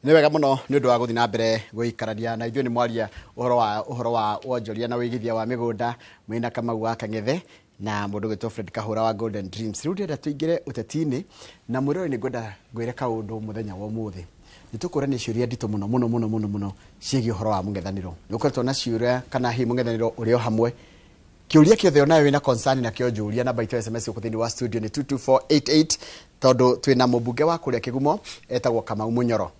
Nĩ wega mũno nĩ ũndũ wa gũthiĩ na mbere gũikarania na ithuĩ. Nĩ mwaria ũhoro wa wonjoria na wĩigithia wa mĩgũnda, mwĩna Kamau wa Kang'ethe na mũndũ gwĩtwo Fred Kahũra wa Golden Dreams. Rĩu ndĩrenda tũingĩre ũteti-inĩ na mwĩrore. Nĩ ngwenda ngwĩre kaũndũ mũthenya wa ũmũthĩ. Nĩ tũkũrania ciũria nditũ mũno mũno mũno mũno mũno ciĩgiĩ ũhoro wa mũng'ethanĩro. Nĩ ũkoretwo na ciũria kana hihi mũng'ethanĩro ũrĩ o hamwe. Kĩũria kĩothe onawe wĩna concern nakĩo, njũria. Namba itũ ya SMS gũkũ thĩinĩ wa studio nĩ 22488, tondũ twĩna mũmbunge wa kũrĩa Kĩgumo etagwo Kamau Mũnyoro.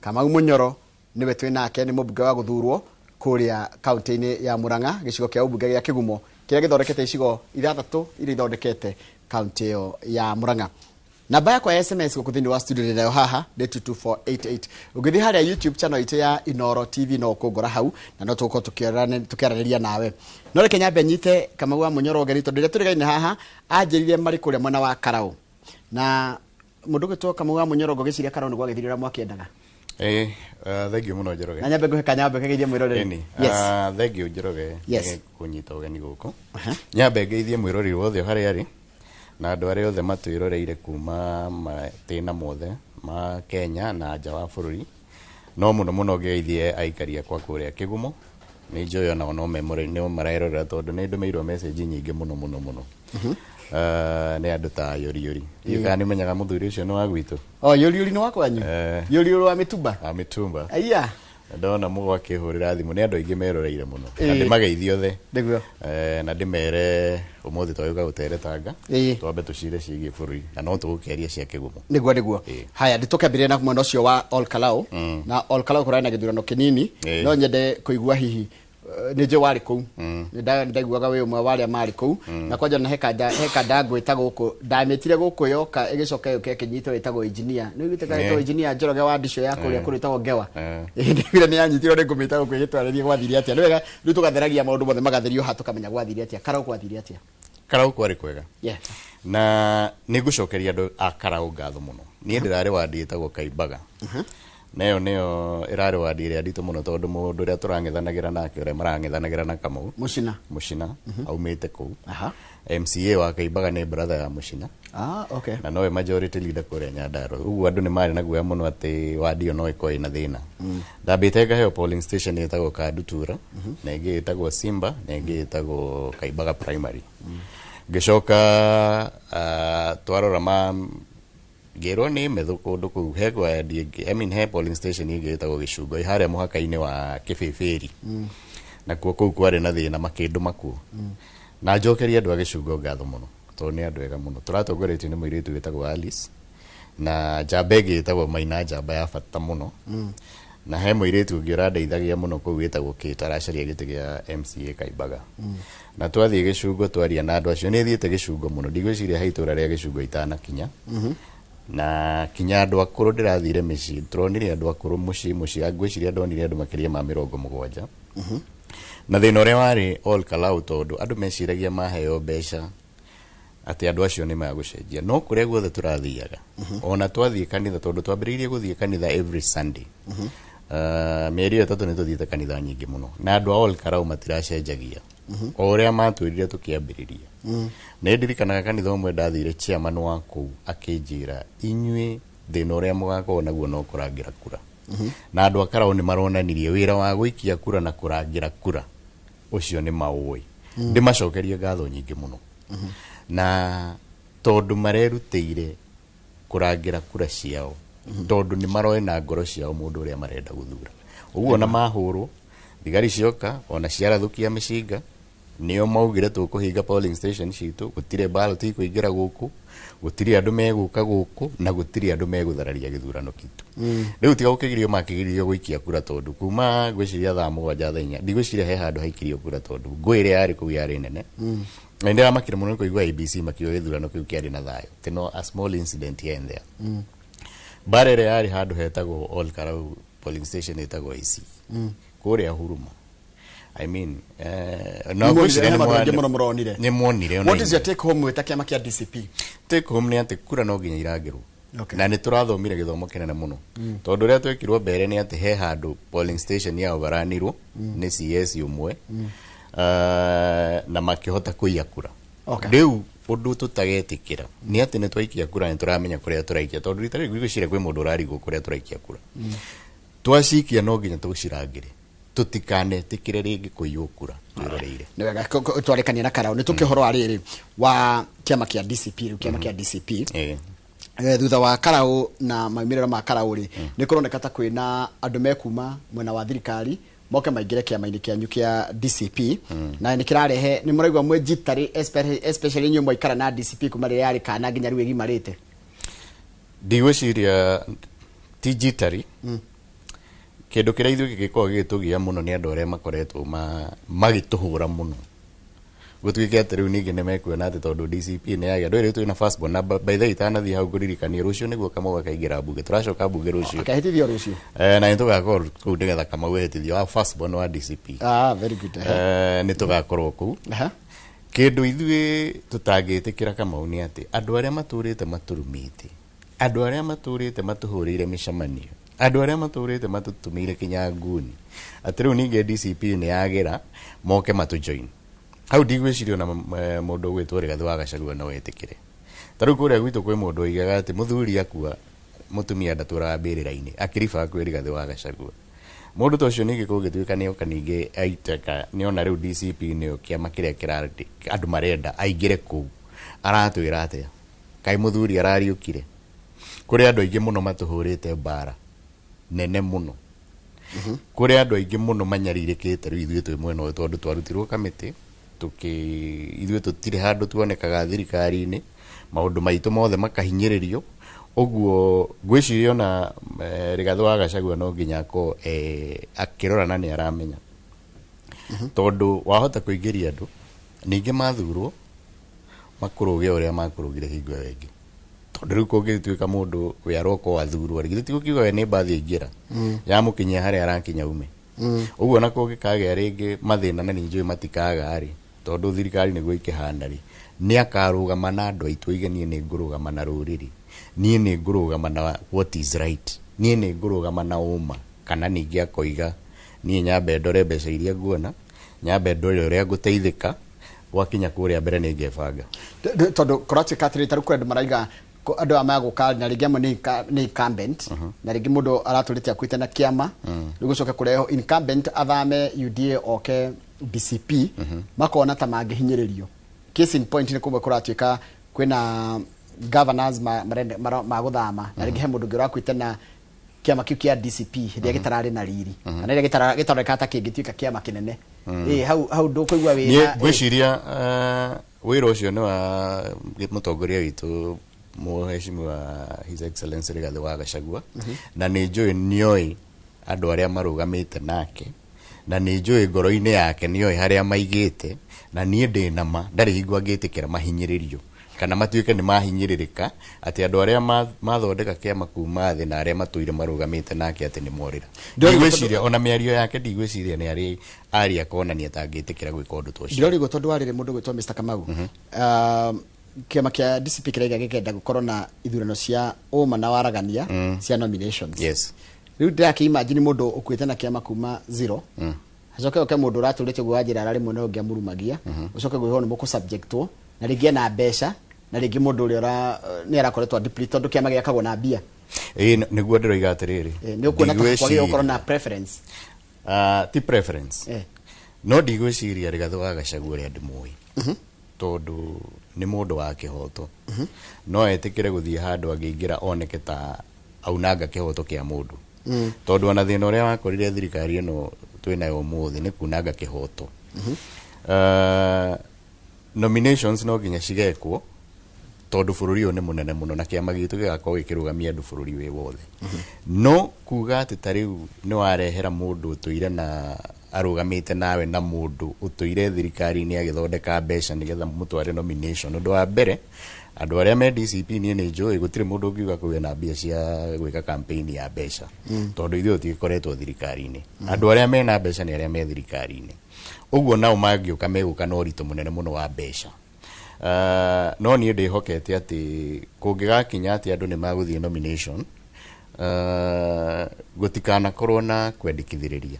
Kamau Mũnyoro nĩwe twĩ nake, nĩ mũmbunge wa gũthurwo kũrĩa kaunti-inĩ ya Murang'a, gĩcigo kĩa ũmbunge gĩa Kĩgumo kĩrĩa gĩthondekete icigo ithathatũ iria ithondekete kaunti ĩyo ya Murang'a. Namba yakwa ya SMS gũkũ thĩinĩ wa studio ndĩ nayo haha nĩ 22488. Ũngĩthiĩ harĩa YouTube channel itũ ya Inoro TV no ũkũngora hau na no tũgũkorwo tũkĩaranĩria nawe. No reke nyambe nyite Kamau wa Mũnyoro ũgeni, tondũ rĩrĩa tũrĩgaine haha anjĩrire marĩ kũrĩa mwena wa Karau. Na mũndũ gwĩtwo Kamau wa Mũnyoro, ngũgĩciria Karau nĩguo agĩthire ũrĩa mwakĩendaga. Ĩĩ, thank you mũno, Njoroge. Na nyambe ngũhe kanyambe kageithie mwĩroreri. Ĩni. Thank you, Njoroge, nĩ kũnyita ũgeni gũkũ. Nyambe ngeithie mwĩroreri wothe harĩa arĩ na andũ arĩa othe matwĩroreire kuma matĩna mothe ma Kenya na nja wa bũrũri. No mũno mũno ngeithie aikari akwa kũrĩa Kĩgumo. Nĩ njũĩ onao no memore no marerorera, tondũ nĩ ndũmĩirwo message nyingĩ mũno mũno mũno. Nĩ andũ ta Yũriũri. Ndiũĩ kana nĩ ũmenyaga mũthuri ũcio nĩ wa gwitũ. O Yũriũri nĩ wa kwanyu? Eh. Yũriũri wa Mĩtumba? Wa Mĩtumba. Aiya. Ndona mũgo akĩhũrĩra thimũ, nĩ andũ aingĩ meroreire mũno na ndĩmageithie othe. Na ndĩmere ũmũthĩ twagĩũka gũteretanga, twambe tũcire ciĩgiĩ bũrũri na no tũgũkĩaria cia Kĩgumo. Nĩguo. Haya, ndĩtũkĩambĩrĩria na mwena ũcio wa Ol Kalou. Na Ol Kalou kũrarĩ na gĩthurano kĩnini. No nyende kũigua hihi nĩ njũĩ warĩ kũu. Nĩ ndaiguaga wĩ ũmwe wa arĩa marĩ kũu. Na kwanja na he kanda ngwĩta gũkũ, ndamĩtire gũkũ yoka ĩgĩcoka ĩgĩũka ĩkĩnyitwo, ĩtagwo engineer. Nĩ ũiguĩte kana ĩtagwo engineer Njoroge wa Ndicio ya kũrĩa kũrĩ ĩtagwo Ngewa? Ndĩwire nĩ yanyitirwo, nĩ ngũmĩta gũkũ ĩgĩtwarĩrie gwathire atĩa. Nĩ wega rĩu tũgatheragia maũndũ mothe magatherio haha, tũkamenya gwathire atĩa. Karau gwathire atĩa? Karau kwarĩ kwega na nĩ ngũcokeria andũ a Karau ngatho mũno. Niĩ ndĩrarĩ wandi ĩtagwo Kaimbaga, na ĩyo nĩyo ĩrarĩ wandi ĩrĩa nditũ mũno, tondũ mũndũ ũrĩa tũrang'ethanagĩra nake, ũrĩa marang'ethanagĩra na Kamau Mũcina. Mũcina aumĩte kũu. MCA wa Kaimbaga nĩ brother ya Mũcina na nowe majority leader kũrĩa Nyandarua. Ũguo andũ nĩ marĩ na guoya mũno atĩ wandi ĩyo no ĩkorwo ĩna thĩna. Ndambĩte ngaheo polling station ĩtagwo Kandutura, na ĩngĩ ĩtagwo Simba, na ĩngĩ ĩtagwo Kaimbaga Primary. Ngĩcoka twarora ma ngĩrwo nĩ methũ kũndũ kũu he wandi ĩngĩ, I mean, he polling station ĩngĩ ĩtagwo Gĩcungo ĩ harĩa mũhaka-inĩ wa Kĩbĩbĩri, nakuo kũu kwarĩ na thĩna, makĩndũma kuo. Na njokerie andũ a Gĩcungo ngatho mũno, tondũ nĩ andũ ega mũno. Tũratongoretio nĩ mũirĩtu wĩtagwo Alice na njamba ĩngĩ ĩtagwo Maina, njamba ya bata mũno. Na he mũirĩtu ũngĩ ũrandeithagia mũno kũu wĩtagwo Kate, aracaria gĩtĩ gĩa MCA Kaimbaga. Na twathiĩ Gĩcungo twaria na andũ acio. Nĩ thiĩte Gĩcungo mũno, ndigwĩciria he itũra rĩa Gĩcungo itanakinya. Na kinya andũ akũrũ ndĩrathire mĩciĩ, tũronire andũ akũrũ mũciĩ mũciĩ. Ngwĩciria ndonire andũ makĩria ma 70. Na thĩna ũrĩa warĩ Ol Kalou, tondũ andũ meciragia maheo mbeca atĩ andũ acio nĩ magũcenjia, no kũrĩa guothe tũrathiaga, ona twathiĩ kanitha, tondũ twambĩrĩirie gũthiĩ kanitha every Sunday, mĩeri ĩyo 3 nĩ tũthiĩte kanitha nyingĩ mũno, na andũ a Ol Kalou matiracenjagia o ũrĩa matwĩrire tũkĩambĩrĩria. Nĩ ndirikanaga kanitha ũmwe ndathire, chairman wa kũu akĩnjĩra, "Inyuĩ thĩna ũrĩa mũgakorwo naguo no kũrangĩra kura." Na andũ a Karau nĩ maronanirie wĩra wa gũikia kura na kũrangĩra kura ũcio nĩ maũĩ. Ndĩmacokerie ngatho nyingĩ mũno, na tondũ marerutĩire kũrangĩra kura ciao, tondũ nĩ maroĩ na ngoro ciao mũndũ ũrĩa marenda gũthura. Ũguo ona mahũrwo thigari cioka, ona ciarathũkia mĩcinga, nĩo maugire tũkũhinga polling station citũ, gũtirĩ ballot ikũingĩra gũkũ, gũtirĩ andũ megũka gũkũ, na gũtirĩ andũ megũthararia gĩthurano kitũ. Rĩu tiga gũkĩgirio makĩgirio gũikia kura, tondũ kuma ngwĩciria thaa 7, thaa 4, ndigwĩciria he handũ haikirio kura, tondũ ngũĩ ĩrĩa yarĩ kũu yarĩ nene. Na nĩndĩramakire mũno nĩ kũigua IEBC makiuga gĩthurano kĩu kĩarĩ na thayũ, atĩ no a small incident here and there. Mbara ĩrĩa yarĩ handũ hetagwo Ol Kalou polling station ĩtagwo AC kũrĩa Huruma, I mean, no ngwĩciria nĩ nĩ andũ aingĩ mũno mũronire. Nĩ muonire ona What is your inyuĩ. take home wĩ ta kĩama kĩa DCP? Take home nĩ atĩ kura no nginya irangĩrwo. Na nĩ tũrathomire gĩthomo kĩnene mũno, tondũ ũrĩa twekirwo mbere nĩ atĩ he handũ polling station ya overranirwo nĩ CS ũmwe, na makĩhota kũiya kura. Rĩu Ũndũ tũtagetĩkĩra nĩ atĩ nĩ twaikia kura, nĩ tũramenya kũrĩa tũraikia, tondũ rita rĩrĩ ngwĩciria kwĩ mũndũ ũrarigwo kũrĩa tũraikia kura. Twacikia no nginya tũcirangĩre, tũtikanetĩkĩre rĩngĩ kũiywo kura twĩroreire. Nĩ wega twarĩkania na Karau. Nĩ tũke ũhoro wa rĩrĩ wa kĩama kĩa DCP rĩu, kĩama kĩa DCP. Thutha wa Karau na maumĩrĩro ma Karau rĩ, nĩ kũroneka ta kwĩna andũ mekuma mwena wa thirikari moke maingĩre kĩama-inĩ kĩanyu kĩa DCP, na nĩ kĩrarehe nĩ mũraigua mwĩ jittery, especially inyuĩ mwaikara na DCP kuma rĩrĩa yarĩ kana nginya rĩu ĩgimarĩte. Ndigwĩciria ti jittery. Kĩndũ kĩrĩa ithuĩ gĩgĩkoragwo gĩgĩtũgia mũno nĩ andũ arĩa makoretwo magĩtũhũra mũno, gũtuĩke atĩ rĩu ningĩ nĩ mekuona atĩ tondũ DCP nĩ yagĩa andũ erĩ twĩna firstborn. Na by the way, itanathiĩ hau, ngũririkanie rũciũ nĩguo Kamau akaingĩra mbunge, tũracoka mbunge rũciũ. Akahĩtithio rũciũ. Na nĩ tũgakorwo kũu nĩgetha Kamau ehĩtithio wa firstborn wa DCP. Ah, very good. Nĩ tũgakorwo kũu. Kĩndũ ithuĩ tũtangĩtĩkĩra, Kamau, nĩ atĩ andũ arĩa matũrĩte matũrumĩte, andũ arĩa matũrĩte matũhũrĩire mĩcemanio, andũ arĩa matũrĩte matũtũmĩire kinya nguni, atĩ rĩu ningĩ DCP nĩ yagĩra moke matũjoin hau. Ndigwĩciria ona mũndũ ũgwĩtwo Rigathĩ wa Gachagua no etĩkĩre. Ta rĩu kũrĩa gwitũ kwĩ mũndũ oigaga atĩ mũthuri akua, mũtumia ndatũraga mbĩrĩra-inĩ, akĩriba kwĩ Rigathĩ wa Gachagua. Mũndũ ta ũcio ningĩ kũngĩtuĩka nĩ oka ningĩ aiteka nĩona rĩu DCP nĩyo kĩama kĩrĩa kĩra andũ marenda aingĩre kũu, aratwĩra atĩa? Kaĩ mũthuri arariũkire? Kũrĩ andũ aingĩ mũno matũhũrĩte mbara nene mũno, kũrĩ andũ aingĩ mũno manyarirĩkĩte. Rĩu ithuĩ twĩ mwena ũyũ tondũ twarutirwo kamĩtĩ tũkĩ ithuĩ tũtirĩ handũ tuonekaga thirikari-inĩ, maũndũ maitũ mothe makahinyĩrĩrio. Ũguo ngwĩciria ona Rigathĩ wa Gachagua no nginya akorwo akĩrora na nĩ aramenya, tondũ wahota kũingĩria andũ ningĩ mathurwo makũrũge ũrĩa makũrũgire hingo ĩyo ĩngĩ, tondũ rĩu kũngĩtuĩka mũndũ we aroka o athurwo rĩ, githĩ ti gũkiuga we nĩ mbathi aingĩra yamũkinyia harĩa arakinya ume? Ũguo na kũngĩkagĩa rĩngĩ mathĩna, na nĩ njũĩ matikaga rĩ, tondũ thirikari nĩguo ikĩhana rĩ, nĩ akarũgama na andũ aitũ oige, "Niĩ nĩ ngũrũgama na rũrĩrĩ, niĩ nĩ ngũrũgama na what is right, niĩ nĩ ngũrũgama na ũma," kana ningĩ akoiga, "Niĩ nyambe ndore mbeca iria nguona, nyambe ndore ũrĩa ngũteithĩka, gwakinya kũrĩa mbere nĩ ngebanga." Tondũ kũratuĩka atĩrĩ, tarĩu kũrĩ andũ maraiga andũ aya magũka na rĩngĩ amwe nĩ incumbent, na rĩngĩ mũndũ aratũrĩte akuĩte na kĩama, rĩu gũcoke kũrehwo incumbent athame UDA oke DCP, makona ta mangĩhinyĩrĩrio. Case in point, nĩ kũmwe kũratuĩka kwĩna governors magũthama, na rĩngĩ he mũndũ ũngĩ ũrakuĩte na kĩama kĩu kĩa DCP hĩndĩ ĩrĩa gĩtararĩ na riri, kana ĩrĩa gĩtaroneka ta kĩngĩtuĩka kĩama kĩnene. Ĩ hau hau ndũkũigua niĩ wĩna ngwĩciria wĩra ũcio nĩ wa mũtongoria witũ, mũheshimiwa His Excellency Rigathĩ wa Gachagua, na nĩ njũĩ nĩoĩ andũ arĩa marũgamĩte nake, na nĩ njũĩ ngoro-inĩ yake nĩoĩ harĩa maigĩte, na niĩ ndĩ nama ndarĩ hingo angĩtĩkĩra mahinyĩrĩrio kana matuĩke nĩ mahinyĩrĩrĩka, atĩ andũ arĩa mathondeka kĩama kuma thĩ na arĩa matũire marũgamĩte nake atĩ nĩ morĩra. Ndigwĩciria ona mĩario yake, ndigwĩciria nĩ arĩ aria konania ta angĩtĩkĩra gwĩka ũndũ ta ũcio. Ndĩrorigwo tondũ warĩrĩ mũndũ gwĩtwo Mr Kamau. Kĩama kĩa DCP kĩraiga gĩkenda gũkorwo na ithurano cia ũma na waragania cia nominations. Rĩu ndĩrakĩ-imagine mũndũ ũkuĩte na kĩama kuma zero, acoke oke mũndũ ũratũrĩte ũguo wanjĩra ararĩ mwena ũngĩ amũrumagia, ũcoke gwĩrwo nĩ mũkũ-subjectwo na rĩngĩ ena mbeca, na rĩngĩ mũndũ ũrĩa nĩ arakoretwo deplete, tondũ kĩama gĩakagwo na mbia. Ĩĩ, nĩguo ndĩroiga atĩrĩrĩ, Nĩ ũkuona ta kwagĩrĩirwo gũkorwo na ndigwĩciria preference? Ah, ti preference. No ndigwĩciria Rigathĩ wa Gachagua ũrĩa ndĩmũĩ, tondũ nĩ mũndũ wa kĩhoto, no etĩkĩre gũthiĩ handũ angĩingĩra oneke ta aunanga kĩhoto kĩa mũndũ, tondũ ona thĩna ũrĩa wakorire thirikari ĩno twĩnayo ũmũthĩ nĩ kunanga kĩhoto. Nominations no nginya cigekwo, tondũ bũrũri ũyũ nĩ mũnene mũno na kĩama gitũ gĩgakorwo gĩkĩrũgamia andũ bũrũri wĩ wothe. No kuga atĩ ta rĩu nĩ warehera mũndũ ũtũire na arũgamĩte nawe na mũndũ ũtũire thirikari-inĩ agĩthondeka mbeca nĩgetha mũtware nomination, ũndũ wa mbere, andũ arĩa me DCP, niĩ nĩ njũĩ gũtirĩ mũndũ ũngiuga kũu ena mbia cia gwĩka campaign ya mbeca, tondũ ithuĩ tũtigĩkoretwo thirikari-inĩ. Andũ arĩa mena mbeca nĩ arĩa me thirikari-inĩ. Ũguo nao mangĩũka megũka na ũritũ mũnene mũno wa mbeca. No niĩ ndĩhokete atĩ kũngĩgakinya atĩ andũ nĩ magũthiĩ nomination, gũtikanakorwo na kwendekithĩrĩria,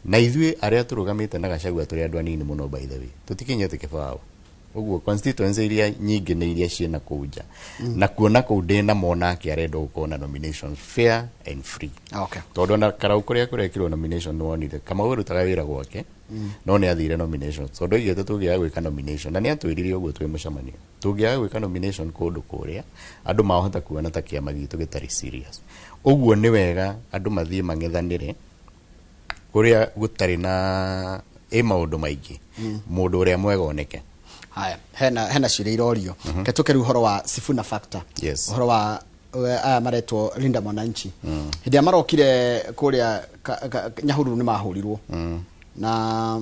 na ithuĩ arĩa tũrũgamĩte na Gachagua tũrĩ andũ anini mũno. By the way, tũtikinyĩte kĩbaũ. Ũguo constituency iria nyingĩ nĩ iria ciĩna kũu nja, na kuona kũu ndĩna monake arenda gũkorwo na nomination fair and free. Tondũ ona Karau kũrĩa kũrekirwo nomination nĩ wonire Kamau arutaga wĩra gwake, no nĩ athire nomination tondũ oigĩte tũngĩaga gwĩka nomination, na nĩ atwĩrire ũguo twĩ mũcemanio, tũngĩaga gwĩka nomination kũndũ kũrĩa andũ mahota kuona ta kĩama gitũ gĩtarĩ serious. Ũguo nĩ wega andũ mathiĩ mang'ethanĩre kũrĩa gũtarĩ na ĩ maũndũ maingĩ, mũndũ ũrĩa mwega oneke. Haya, hena ciũria irorio. Ke tũke rĩu ũhoro wa Sifuna factor. Ũhoro wa aya maretwo Linda Mwananchi, hĩndĩ ĩrĩa marokire kũrĩa Nyahururu nĩ mahũrirwo na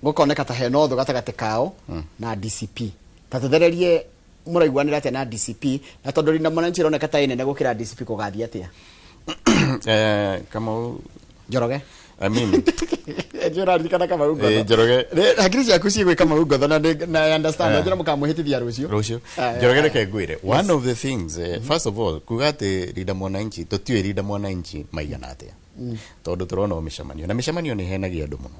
gũkoneka ta hena ũthũ gatagatĩ kao na DCP. Ta tũthererie, mũraiguanĩra atĩa na DCP, na tondũ Linda Mwananchi ĩroneka ta ĩ nene gũkĩra DCP, kũgathiĩ atĩa? Kamau. Njoroge. I mean, Njũraririkana Kamau Ngotho. Njoroge. Hakiri ciaku cigwĩ Kamau Ngotho na na I understand. Njĩra mũkamwĩhĩtithia rũciũ. Rũciũ. Njoroge, reke ngwĩre one of the things, first of all, kuga atĩ Linda Mwananchi, tũtiũĩ Linda Mwananchi maigana atĩa, tondũ tũrona o mĩcemanio, na mĩcemanio nĩ ĩhenagia andũ mũno.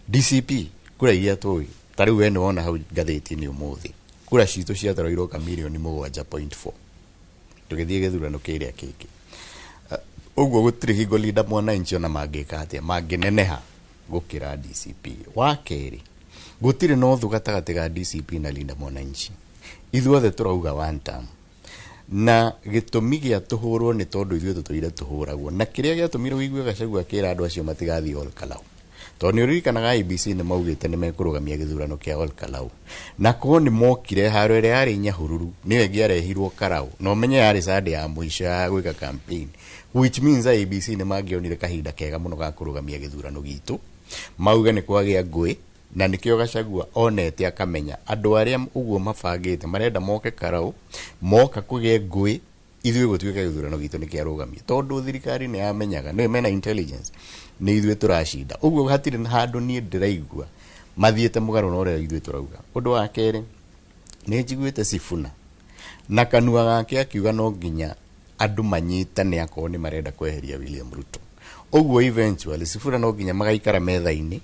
DCP kura iria tũĩ, ta rĩu we nĩ wona hau ngathĩti-inĩ ũmũthĩ, kura citũ ciatwarĩirwo ka mirioni 7.4 tũgĩthiĩ gĩthurano kĩrĩa kĩngĩ. Ũguo gũtirĩ hingo Linda Mwananchi ona mangĩka atĩa mangĩneneha gũkĩra DCP. Wa kerĩ, gũtirĩ na ũthũ gatagatĩ ga DCP na Linda Mwananchi. Ithuothe tũrauga one term, na gĩtũmi gĩa tũhũrwo nĩ tondũ ithuĩ tũtũire tũhũragwo, na kĩrĩa gĩatũmire ũigue Gachagua akĩra andũ acio matigathiĩ Ol Kalou, tondũ nĩ ũririkanaga IEBC nĩ maugĩte nĩ mekũrũgamia gĩthurano kĩa Ol Kalou, na korwo nĩ mokire haro ĩrĩa yarĩ Nyahururu nĩyo ĩngĩarehirwo Karau, na ũmenye yarĩ Sunday ya mũico ya gwĩka campaign, which means IEBC nĩ mangĩonire kahinda kega mũno ga kũrũgamia gĩthurano gitũ, mauge nĩ kwagĩa ngũĩ. Na nĩkĩo Gachagua onete akamenya andũ arĩa ũguo mabangĩte marenda moke Karau, moka kũgĩe ngũĩ, ithuĩ gũtuĩka gĩthurano gitũ nĩ kĩarũgamio, tondũ thirikari nĩ yamenyaga nĩ mena intelligence nĩ ithuĩ tũracinda. Ũguo hatirĩ na handũ niĩ ndĩraigua mathiĩte mũgarũ na ũrĩa ithuĩ tũrauga. Ũndũ wa kerĩ, nĩ njiguĩte Sifuna na kanua gake akiuga no nginya andũ manyitane akorwo nĩ marenda kweheria William Ruto. Ũguo eventually Sifuna no nginya magaikara metha-inĩ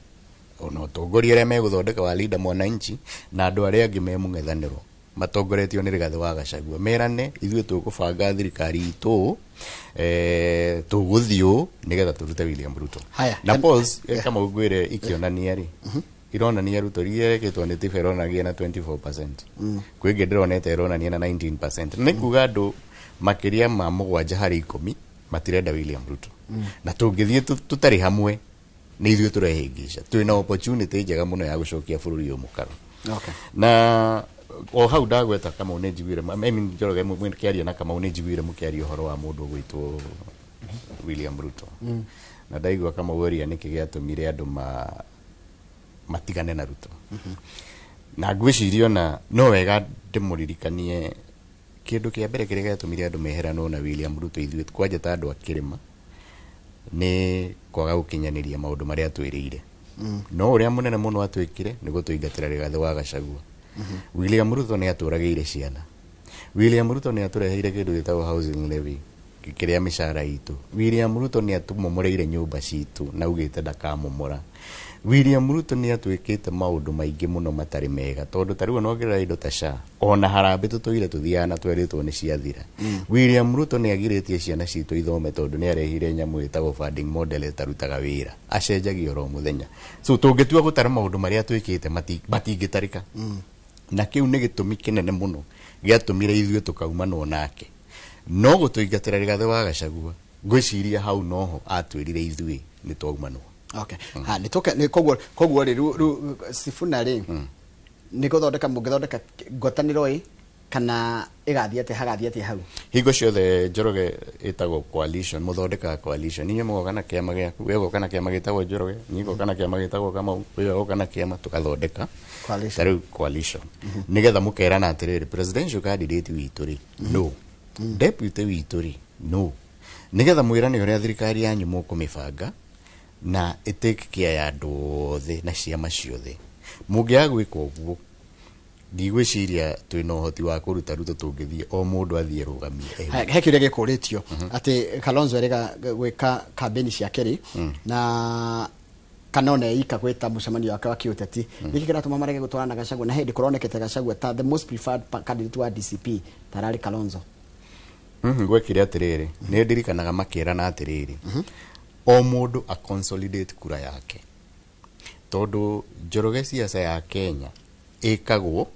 ona ũtongoria ũrĩa megũthondeka wa Linda Mwananchi na andũ arĩa angĩ me mũng'ethanĩro matongoretio nĩ Rigathĩ wa Gachagua, merane ithuĩ tũgũbanga thirikari itũ ũũ, tũgũthiĩ ũũ nĩgetha tũrute William Ruto. Haya, na polls, kama ngwĩre, ikĩonania rĩ, ironania Ruto iria ĩrekĩtwo nĩ Tifa ironania na 24%, kwĩ ĩngĩ ndĩronete ĩronania na 19%. Nĩ kuga andũ makĩria ma 7 harĩ 10 matirenda William Ruto, na tũngĩthiĩ tũtarĩ hamwe nĩ ithuĩ tũrehĩngĩca. Twĩna opportunity njega mũno ya gũcokia bũrũri ũyũ mũkaro. Na o hau ndagweta Kamau, nĩ njiguire, I mean, Njoroge, mũkĩaria na Kamau, nĩ njiguire mũkĩaria ũhoro wa mũndũ ũgwĩtwo William Ruto, na ndaigua Kamau oria nĩkĩ gĩatũmire andũ matigane na Ruto, na ngwĩciria ona no wega ndĩmũririkanie kĩndũ kĩa mbere kĩrĩa gĩatũmire andũ meheranwo na William Ruto, ithuĩ kwanja ta andũ a kĩrĩma, nĩ kwaga gũkinyanĩria maũndũ marĩa atwĩrĩire. No ũrĩa mũnene mũno atwĩkire nĩ gũtũingatĩra Rigathĩ wa Gachagua. William Ruto nĩ atũragĩire ciana. William Ruto nĩ atũreheire kĩndũ gĩtagwo housing levy kĩrĩa mĩcara itũ. William Ruto nĩ atũmomoreire nyũmba citũ na augĩte ndakamomora. William Ruto nĩ atwĩkĩte maũndũ maingĩ mũno matarĩ mega, tondũ ta rĩu onongerera indo ta SHA, ona harambĩ tũtũire tũthiaga na twerĩtwo nĩ ciathira. William Ruto nĩ agirĩtie ciana citũ ithome, tondũ nĩ arehire nyamũ ĩtagwo funding model ĩtarutaga wĩra, acenjagia oro mũthenya. So tũngĩtua gũtara maũndũ marĩa twĩkĩte, matingĩtarĩka, na kĩu nĩ gĩtũmi kĩnene mũno gĩatũmire ithuĩ tũkaumanwo nake. No gũtũingatĩra Rigathĩ wa Gachagua, ngwĩciria hau noho atwĩrire ithuĩ nĩ twaumanwo. Okay. Ha, nĩ tũke nĩ koguo rĩ, rĩu Sifuna rĩ, nĩ gũthondeka mũngĩthondeka ngwatanĩro ĩ kana ĩgathiĩ atĩa, hagathiĩ atĩa hau? Hingo ciothe, Njoroge, ĩtagwo coalition. Mũthondekaga coalition, inyuĩ mũgoka na kĩama gĩaku, we ũgoka na kĩama gĩtagwo Njoroge, niĩ ngoka na kĩama gĩtagwo Kamau, ũyũ agoka na kĩama, tũgathondeka Coalition. Ta rĩu coalition, nĩgetha mũkerana atĩrĩrĩ, presidential candidate witũ rĩ no, deputy witũ rĩ no, nĩgetha mwĩrane ũrĩa thirikari yanyu mũkũmĩbanga na ĩtake care ya andũ othe na ciama ciothe. Mũngĩaga gwĩka ũguo, ndigwĩciria twĩna ũhoti wa kũruta Ruto. Tũngĩthiĩ o mũndũ athiĩ rũgamie. He kĩũria gĩkũrĩtio atĩ Kalonzo erĩga gwĩka kambĩni ciake rĩ, na Kana ona ika gwĩta mũcemanio wake wa kĩũteti, nĩkĩ kĩratũma marege gũtwarana na Gachagua, na hĩndĩ kũronekete Gachagua ta the most preferred candidate wa DCP tararĩ Kalonzo? Gwekire atĩrĩrĩ, nĩ ndirikanaga makĩrana atĩrĩrĩ, o mũndũ a consolidate kura yake, tondũ Njoroge, siasa ya Kenya ĩkagwo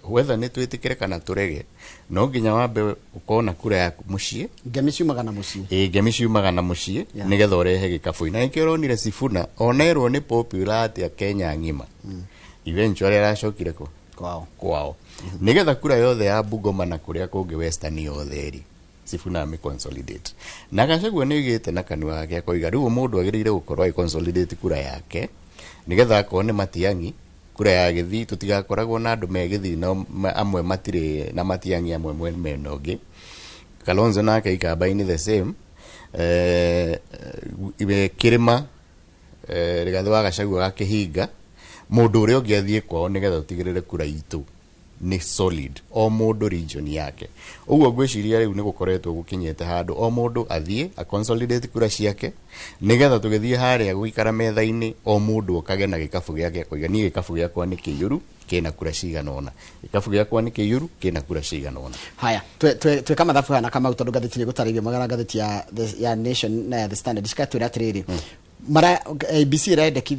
whether nĩ twĩtĩkĩre kana tũrege, no nginya wambe ũkorwo na kura yaku mũciĩ. Ngemi ciumaga na mũciĩ. Ĩ, ngemi ciumaga na mũciĩ. Nĩgetha ũrehe gĩkabũ-inĩ, na nĩkĩo ũronire Sifuna onerwo nĩ popular atĩa Kenya ng'ima, eventually aracokire kũ? Kwao. Kwao, nĩgetha kura yothe ya Bungoma na kũrĩa kũngĩ Western yothe rĩ, Sifuna amĩ consolidate. Na Gachagua nĩ oigĩte na kanua gake akoiga rĩu mũndũ agĩrĩire gũkorwo agĩ consolidate kura yake, nĩgetha akorwo nĩ Matiang'i, kura ya Gĩthii, tũtigakoragwo na andũ me Gĩthii no amwe matirĩ na Matiang'i, amwe mwena ũngĩ. Kalonzo nake Ikamba-inĩ the same, kĩrĩma, Rigathĩ wa Gachagua gakĩhinga mũndũ ũrĩa ũngĩ athiĩ kwao, nĩgetha tũtigĩrĩre kura itũ nĩ solid, o mũndũ region yake. Ũguo ngwĩciria rĩu nĩ gũkoretwo gũkinyĩte handũ o mũndũ athiĩ a consolidate kura ciake, nĩgetha tũgĩthiĩ harĩa gũikara metha-inĩ, o mũndũ okage na gĩkabũ gĩake, akoiga niĩ gĩkabũ gĩakwa nĩ kĩiyũru, kĩna kura cigana ũna, gĩkabũ gĩakwa nĩ kĩiyũru, kĩna kura cigana ũna. Haya, tweka mathabu haya na Kamau, tondũ ngathĩti nĩ gũtarĩria magana, ngathĩti ya Nation na ya The Standard cikatwĩra atĩrĩrĩ, mara ABC ĩrendeki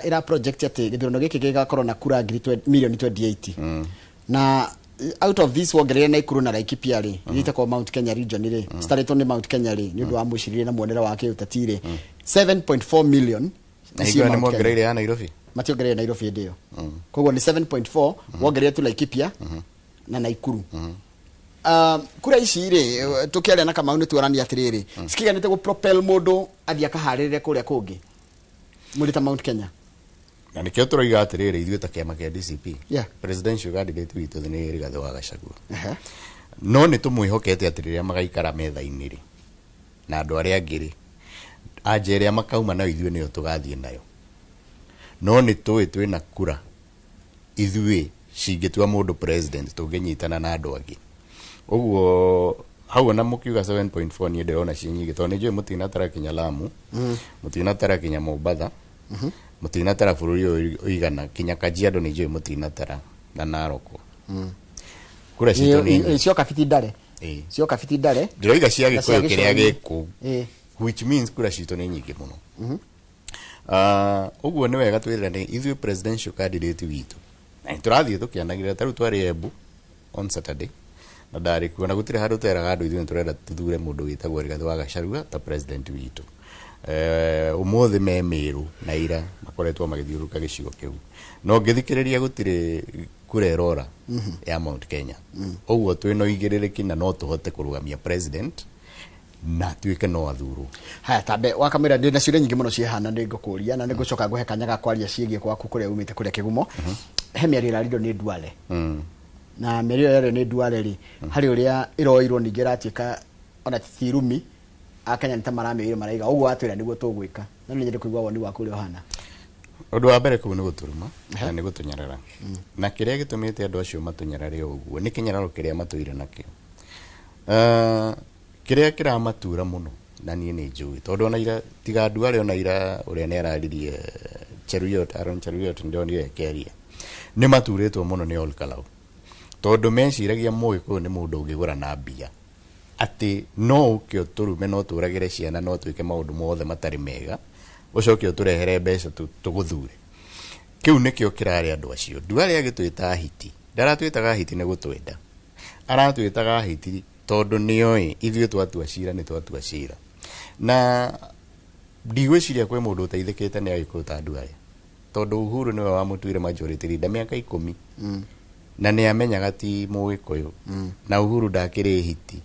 ira project atĩ gĩthurano gĩkĩ gĩgakorwo na kura ngiri milioni 28, na out of this wongereire Naikuru na Laikipia rĩ, iria itakwo Mount Kenya region rĩ, citarĩtwo nĩ Mount Kenya rĩ, nĩ ũndũ wa mũcirĩrie na muonere wa kĩũteti rĩ, 7.4 million. Na icio hingo nĩ Mount Kenya. mongereire ya Nairobi. Mationgereire Nairobi hĩndĩ ĩyo, koguo nĩ 7.4 wongereire tu Laikipia na Naikuru. Kura ici rĩ, tũkĩaria na Kamau nĩ tuonania atĩrĩrĩ, cikiganĩte gũ propel mũndũ athiĩ akaharĩrĩre kũrĩa kũngĩ mũrĩ ta Mount Kenya? Na nĩkĩo tũroiga atĩrĩrĩ, ithuĩ ta kĩama kĩa DCP, presidential candidate witũ nĩ Rigathĩ wa Gachagua. No nĩ tũmwĩhokete atĩ rĩrĩa magaikara metha-inĩ rĩ na andũ arĩa angĩ rĩ, anja ĩrĩa makauma nayo ithuĩ nĩyo tũgathiĩ nayo. No nĩ tũĩ twĩna kura ithuĩ cingĩtua mũndũ president tũngĩnyitana na andũ angĩ. Ũguo hau ona mũkiuga 7.4, niĩ ndĩrona ciĩ nyingĩ, tondũ nĩ njũĩ mũtinatara kinya Lamu, mũtinatara kinya Mombatha, mũtinatara bũrũri ũyũ ũigana kinya Kajiado, nĩ njũĩ mũtinatara na Narok. Kura citũ nĩ nyingĩ. Cioka biti ndare. Ĩĩ. Cioka biti ndare. Ndĩroiga cia Na cia Gĩkũyũ kĩrĩa gĩcũa-inĩ. gĩkũu, which means kura citũ nĩ nyingĩ mũno. Ũguo nĩ wega twĩrane ithuĩ presidential candidate witũ, na nĩ tũrathiĩ tũkĩanagĩrĩra. Ta rĩu twarĩ Embu on Saturday na ndarĩ kuo, na gũtirĩ handũ teraga andũ ithuĩ nĩ tũrenda tũthure mũndũ wĩtagwo Rigathĩ wa Gachagua ta president witũ. Ũmũthĩ me Mĩrũ na ira makoretwo magĩthiũrũrũka gĩcigo kĩu, no ngĩthikĩrĩria gũtirĩ kura ĩrora ya Mount Kenya. Ũguo twĩna ũigĩrĩrĩki na no tũhote kũrũgamia president na tuĩke no athurwo. Haya, tambe wakamwĩra ndĩ na ciũria nyingĩ mũno ciĩhana, nĩ ngũkũria na nĩ ngũcoka ngũhe kanya ga kwaria ciĩgiĩ gwaku kũrĩa umĩte, kũrĩa Kĩgumo. He mĩario ĩrarirwo nĩ Duale, na mĩario ĩyo yario nĩ Duale rĩ, harĩ ũrĩa ĩroirwo ningĩ ĩratuĩka ona ti rumi, Akenya nĩ ta maramĩoire, maraiga ũguo watwĩra nĩguo tũgwĩka, no nĩ nyende kũigua woni waku ũrĩa ũhana. Ũndũ wa mbere, kũu nĩ gũtũruma na nĩ gũtũnyarara, na kĩrĩa gĩtũmĩte andũ acio matũnyarare ũguo nĩ kĩnyararo kĩrĩa matũire nakĩo. Kĩrĩa kĩramatura mũno, na niĩ nĩ njũĩ, tondũ ona ira tiga Duale, ona ira ũrĩa nĩ araririe Cheruiyot, Aaron Cheruiyot, ndĩronire akĩaria, nĩ maturĩtwo mũno nĩ Ol Kalou, tondũ meciragia Mũgĩkũyũ nĩ mũndũ ũngĩgũra na mbia, atĩ no ũke ũtũrume, no tũragĩre ciana, no twĩke maũndũ mothe matarĩ mega, ũcoke ũtũrehere mbeca tũgũthure. Kĩu nĩkĩo kĩrarĩ andũ acio. Duale agĩtwĩta hiti, ndaratwĩtaga hiti nĩ gũtwenda, aratwĩtaga hiti tondũ nĩoĩ ithuĩ twatua cira nĩ twatua cira, na ndigwĩciria kwĩ mũndũ ũteithĩkĩte nĩ Agĩkũyũ ta Duale, tondũ Uhuru nĩwe wamũtuire majority leader mĩaka 10, na nĩ amenyaga ti Mũgĩkũyũ, na Uhuru ndakĩrĩ hiti.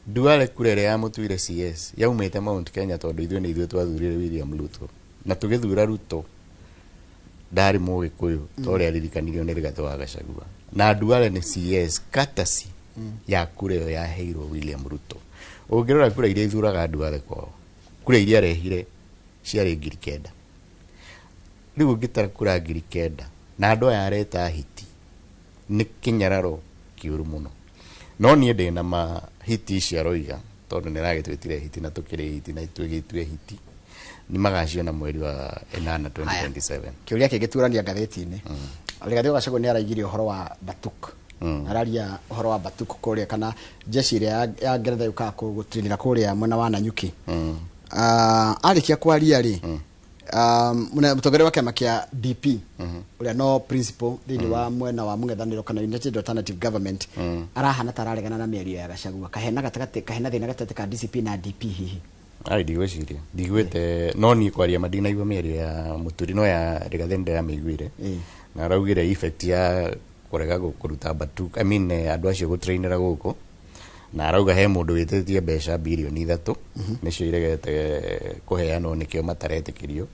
Duale kura ĩrĩa yamũtuire CS yaumĩte Mount Kenya, tondũ ithuĩ nĩ ithuĩ twathurire William Ruto, na tũgĩthura Ruto ndarĩ Mũgĩkũyũ ta ũrĩa aririkanirio nĩ Rigathĩ wa Gachagua. Na Duale nĩ CS courtesy ya kura ĩyo yaheirwo William Ruto. Ũngĩrora kura iria ithuraga Duale kwao, kura iria arehire ciarĩ 9,000. Rĩu ũngĩtara kura 9,000 na andũ aya areta hiti, nĩ kĩnyararo kĩũru mũno. No niĩ ndĩna ma hiti ici aroiga, tondũ nĩ aragĩtwĩtire hiti na tũkĩrĩ hiti na twĩgĩtue hiti. Nĩ magaciona mweri wa 8 2027. Kĩũria kĩngĩ turania ngathĩti-inĩ, Rigathĩ wa Gachagua nĩ araigire ũhoro wa Batuk, araria ũhoro wa Batuk kũrĩa kana jeshi ĩrĩa ya Ngeretha yũkaga gũtrinĩra kũrĩa mwena wa Nanyuki. Arĩkia kwaria rĩ, mũtongoria wa kĩama kĩa DP ũrĩa no principal thĩinĩ wa mwena wa mũng'ethanĩro kana United Alternative Government arahana ta araregana na mĩario ya Gachagua. Kahena gatagatĩ, kahena thĩna gatagatĩ ka DCP na DP hihi? Ai, ndigwĩciria, ndigwĩte, no niĩ kwaria ma ndinaigua mĩario ya Mũturi, no ya Rigathĩ nĩndĩramĩiguire. Na araugire effect ya kũrega kũruta Batuk, I mean, andũ acio gũtrainĩra gũkũ, na arauga he mũndũ wĩtĩtie mbeca 3 birioni nĩcio iregete kũheanwo, nĩkĩo mataretĩkĩrio.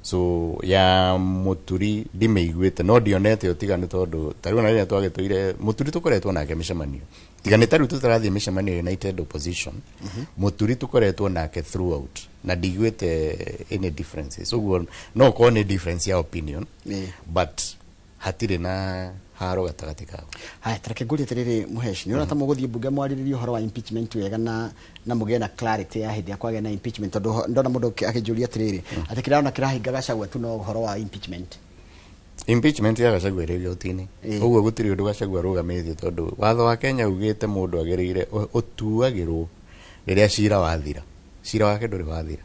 So ya Mũturi ndimĩiguĩte, no ndionete ũtiganu, tondũ ta rĩu ona rĩrĩa twagĩtũire Mũturi tũkoretwo nake mĩcemanio, tiga nĩ ta rĩu tũtarathiĩ mĩcemanio United Opposition, Mũturi tũkoretwo nake throughout na ndiguĩte any differences. Ũguo no ũkorwo nĩ difference ya opinion, but hatirĩ na haro gatagatĩ kao. Haya, tareke ngũrie atĩrĩrĩ, Mũheshi, nĩ ũrona ta mũgũthiĩ mbunge mwarĩrĩrie ũhoro wa impeachment wega na mũgĩe na clarity ya hĩndĩ ya kwagĩa na impeachment? Tondũ ndona mũndũ akĩnjũria atĩrĩrĩ, atĩ kĩrĩa kĩrahinga Gachagua tu no ũhoro wa impeachment. Impeachment ya Gachagua ĩrĩ igoti-inĩ. Ũguo gũtirĩ ũndũ Gachagua arũgamĩtie, tondũ watho wa Kenya ugĩte mũndũ agĩrĩire ũtuagĩrwo rĩrĩa cira wathira. Cira wake ndũrĩ wathira,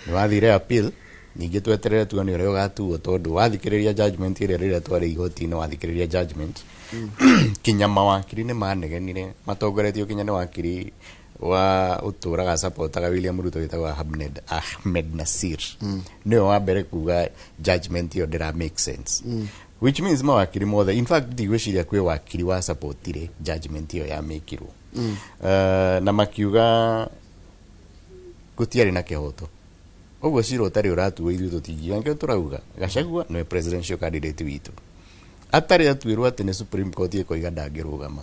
nĩ wathire appeal. Ningĩ tweterere tuone ũrĩa ũgatuo, tondũ wathikĩrĩria judgment ĩrĩa rĩrĩa twarĩ igoti-inĩ, wathikĩrĩria judgment, kinya mawakiri nĩ manegenire matongoretio kinya nĩ wakiri wa ũtũraga supportaga William Ruto wĩtagwo Ahmed Nasir, nĩwe wa mbere kuga judgment ĩyo ndĩra make sense, which means mawakiri mothe, in fact ndigwĩciria kwĩ wakiri wa supportire judgment ĩyo yamĩkirwo. Na makiuga gũtiarĩ na kĩhoto. Ũguo cira ũtarĩ ũratuo, ithuĩ tũtingiuga. Nĩkĩo tũrauga Gachagua nĩwe presidential candidate witũ. Atarĩ atuĩrwo atĩ nĩ Supreme Court ĩkoiga ndangĩrũgama,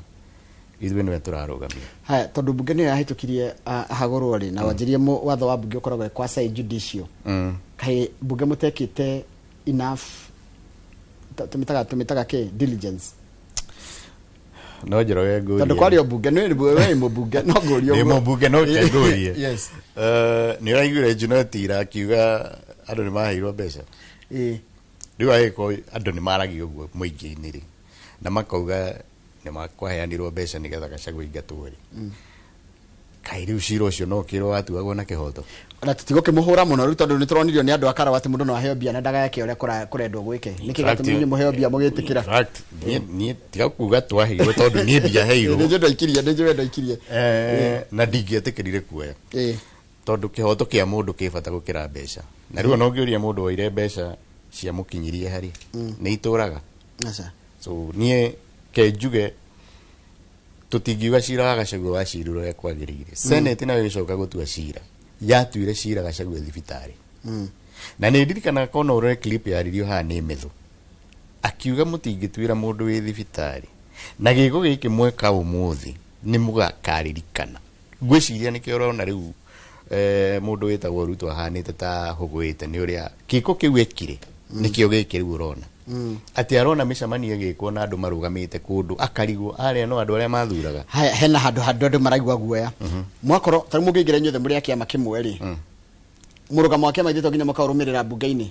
ithuĩ nĩwe tũrarũgamia. Haya, tondũ mbunge nĩyo yahĩtũkirie ahagũrwo rĩ, na wanjĩrie watho wa mbunge ũkoragwo wĩ quasi judicial, kaĩ mbunge mũtekĩte enough tũmĩtaga kĩ diligence? No Njoroge, ngũrie. Tondũ kwario mbunge nĩ we mũmbunge, no ngũrie. Ndĩ ũguo. Mũmbunge, no ke ngũrie. Yes. Nĩ ũraiguire Junet ira akiuga andũ nĩ maheirwo mbeca? Ĩĩ. Rĩu agĩkorwo andũ nĩ maragia ũguo mũingĩ-inĩ rĩ, na makauga nĩ makwaheanirwo mbeca nĩgetha Gachagua aingatwo rĩ, kaĩ rĩu cira ũcio no ũkĩrwo watuagwo na kĩhoto? Na tũtigũkĩmũhũra mũno rĩu, tondũ nĩ tũronirio nĩ andũ a Karawa atĩ mũndũ no aheo mbia na ndageke ũrĩa kũrendwo gwĩke. Nĩkĩ gĩatũmire inyuĩ mũheo mbia mũgĩtĩkĩra? In fact, niĩ tiga kuga twaheirwo, tondũ niĩ ndiaheirwo. Nĩ njũĩ ndwaikirie, nĩ njũĩ ndwaikirie. Na ndingĩetĩkĩrire kuoya, tondũ kĩhoto kĩa mũndũ kĩ bata gũkĩra mbeca. Na rĩu ona ũngĩũria mũndũ woire mbeca ciamũkinyirie harĩ nĩ itũraga. Aca. So niĩ ke njuge tũtingiuga cira wa Gachagua wacirirwo ũrĩa kwagĩrĩire. Senate nayo ĩgĩcoka gũtua cira, yatuire cira Gachagua thibitarĩ. Na nĩ ndirikanaga kona ũrore clip yaririo haha nĩ Methu akiuga mũtingĩtuĩra mũndũ wĩ thibitarĩ, na gĩko gĩkĩ mweka ũmũthĩ nĩ mũgakaririkana. Ngwĩciria nĩkĩo ũrona rĩu mũndũ wĩtagwo Ruto ahanĩte ta hũgũĩte nĩ ũrĩa gĩko kĩu ekire. Nĩkĩo gĩkĩ rĩu ũrona atĩ arona mĩcemanio ĩgĩkwo na andũ marũgamĩte kũndũ, akarigwo arĩa no andũ arĩa mathuraga. Haya, hena handũ handũ andũ maraigua guoya. Mwakorwo tarĩu mũngĩingĩra inyuothe mũrĩ a kĩama kĩmwe rĩ, mũrũgamo wa kĩama githĩ to nginya mũkaũrũmĩrĩra mbunge-inĩ?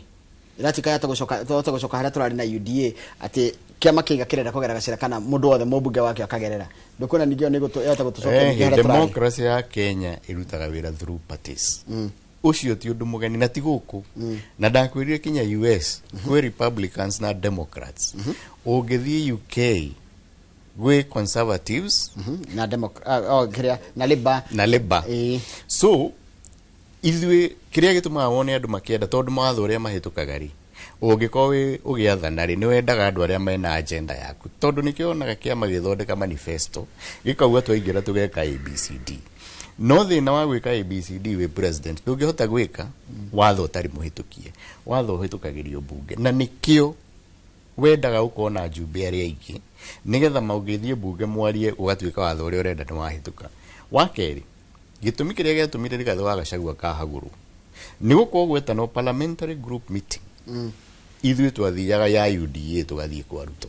Ĩratuĩka yahota gũcoka, twahota gũcoka harĩa tũrarĩ na UDA, atĩ kĩama kĩiga kĩrenda kũgerera gacĩra kana mũndũ wothe mũmbunge wakĩo akagerera. Ndũkuona ningĩ ĩyo nĩ ĩhota gũtũcokia ningĩ harĩa tũrarĩ? Democracy ya Kenya ĩrutaga wĩra through parties. Ũcio ti ũndũ mũgeni na ti gũkũ, na ndakwĩrire kinya US kwĩ Republicans na Democrats. Ũngĩthiĩ UK gwĩ Conservatives Na oh, kĩrĩa na Labour. Na Labour. So ithuĩ kĩrĩa gĩtũmaga wone andũ makĩenda, tondũ mawatho ũrĩa mahĩtũkaga rĩ, ũngĩkorwo wĩ ũgĩathana rĩ, nĩ wendaga andũ arĩa mena agenda yaku, tondũ nĩkĩo wonaga kĩama gĩthondeka manifesto gĩkauga twaingĩra tũgeka ABCD. No thĩna wa gwĩka ABCD wĩ president, ndũngĩhota gwĩka watho ũtarĩ mũhĩtũkie. Watho ũhĩtũkagĩrio mbunge, na nĩkĩo wendaga gũkorwo na njumbe arĩa aingĩ, nĩgetha maũngĩthiĩ mbunge mwarie ũgatuĩka watho ũrĩa ũrenda nĩ wahĩtũka. Wa kerĩ, gĩtũmi kĩrĩa gĩatũmire Rigathĩ wa Gachagua kahagũrwo nĩ gũkorwo gwetanwo parliamentary group meeting. Ithuĩ twathiaga ya UDA tũgathiĩ kwa Ruto,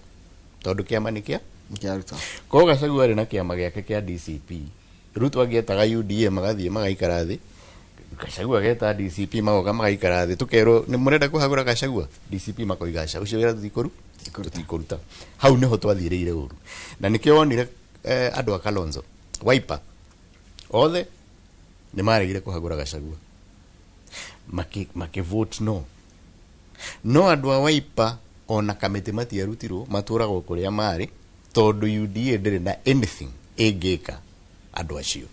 tondũ kĩama nĩ kĩa Kĩa Ruto. Korwo Gachagua arĩ na kĩama gĩake kĩa DCP, Ruto angĩetaga UDA magathiĩ magaikara thĩ. Gachagua ageta DCP magoka magaikara thĩ, tũkerwo nĩ mũrenda kũhagũra Gachagua, DCP makoiga aca, ũcio wĩra tũtikũruta. Hau nĩho twathiĩrĩire ũru, na nĩkĩo wonire andũ a Kalonzo Wiper othe nĩ maregire kũhagũra Gachagua, maki vote no. No andũ a Wiper ona kamĩtĩ matiarutirwo, matũragwo kũrĩa marĩ, tondũ UDA ndĩrĩ na anything ĩngĩka andũ acio.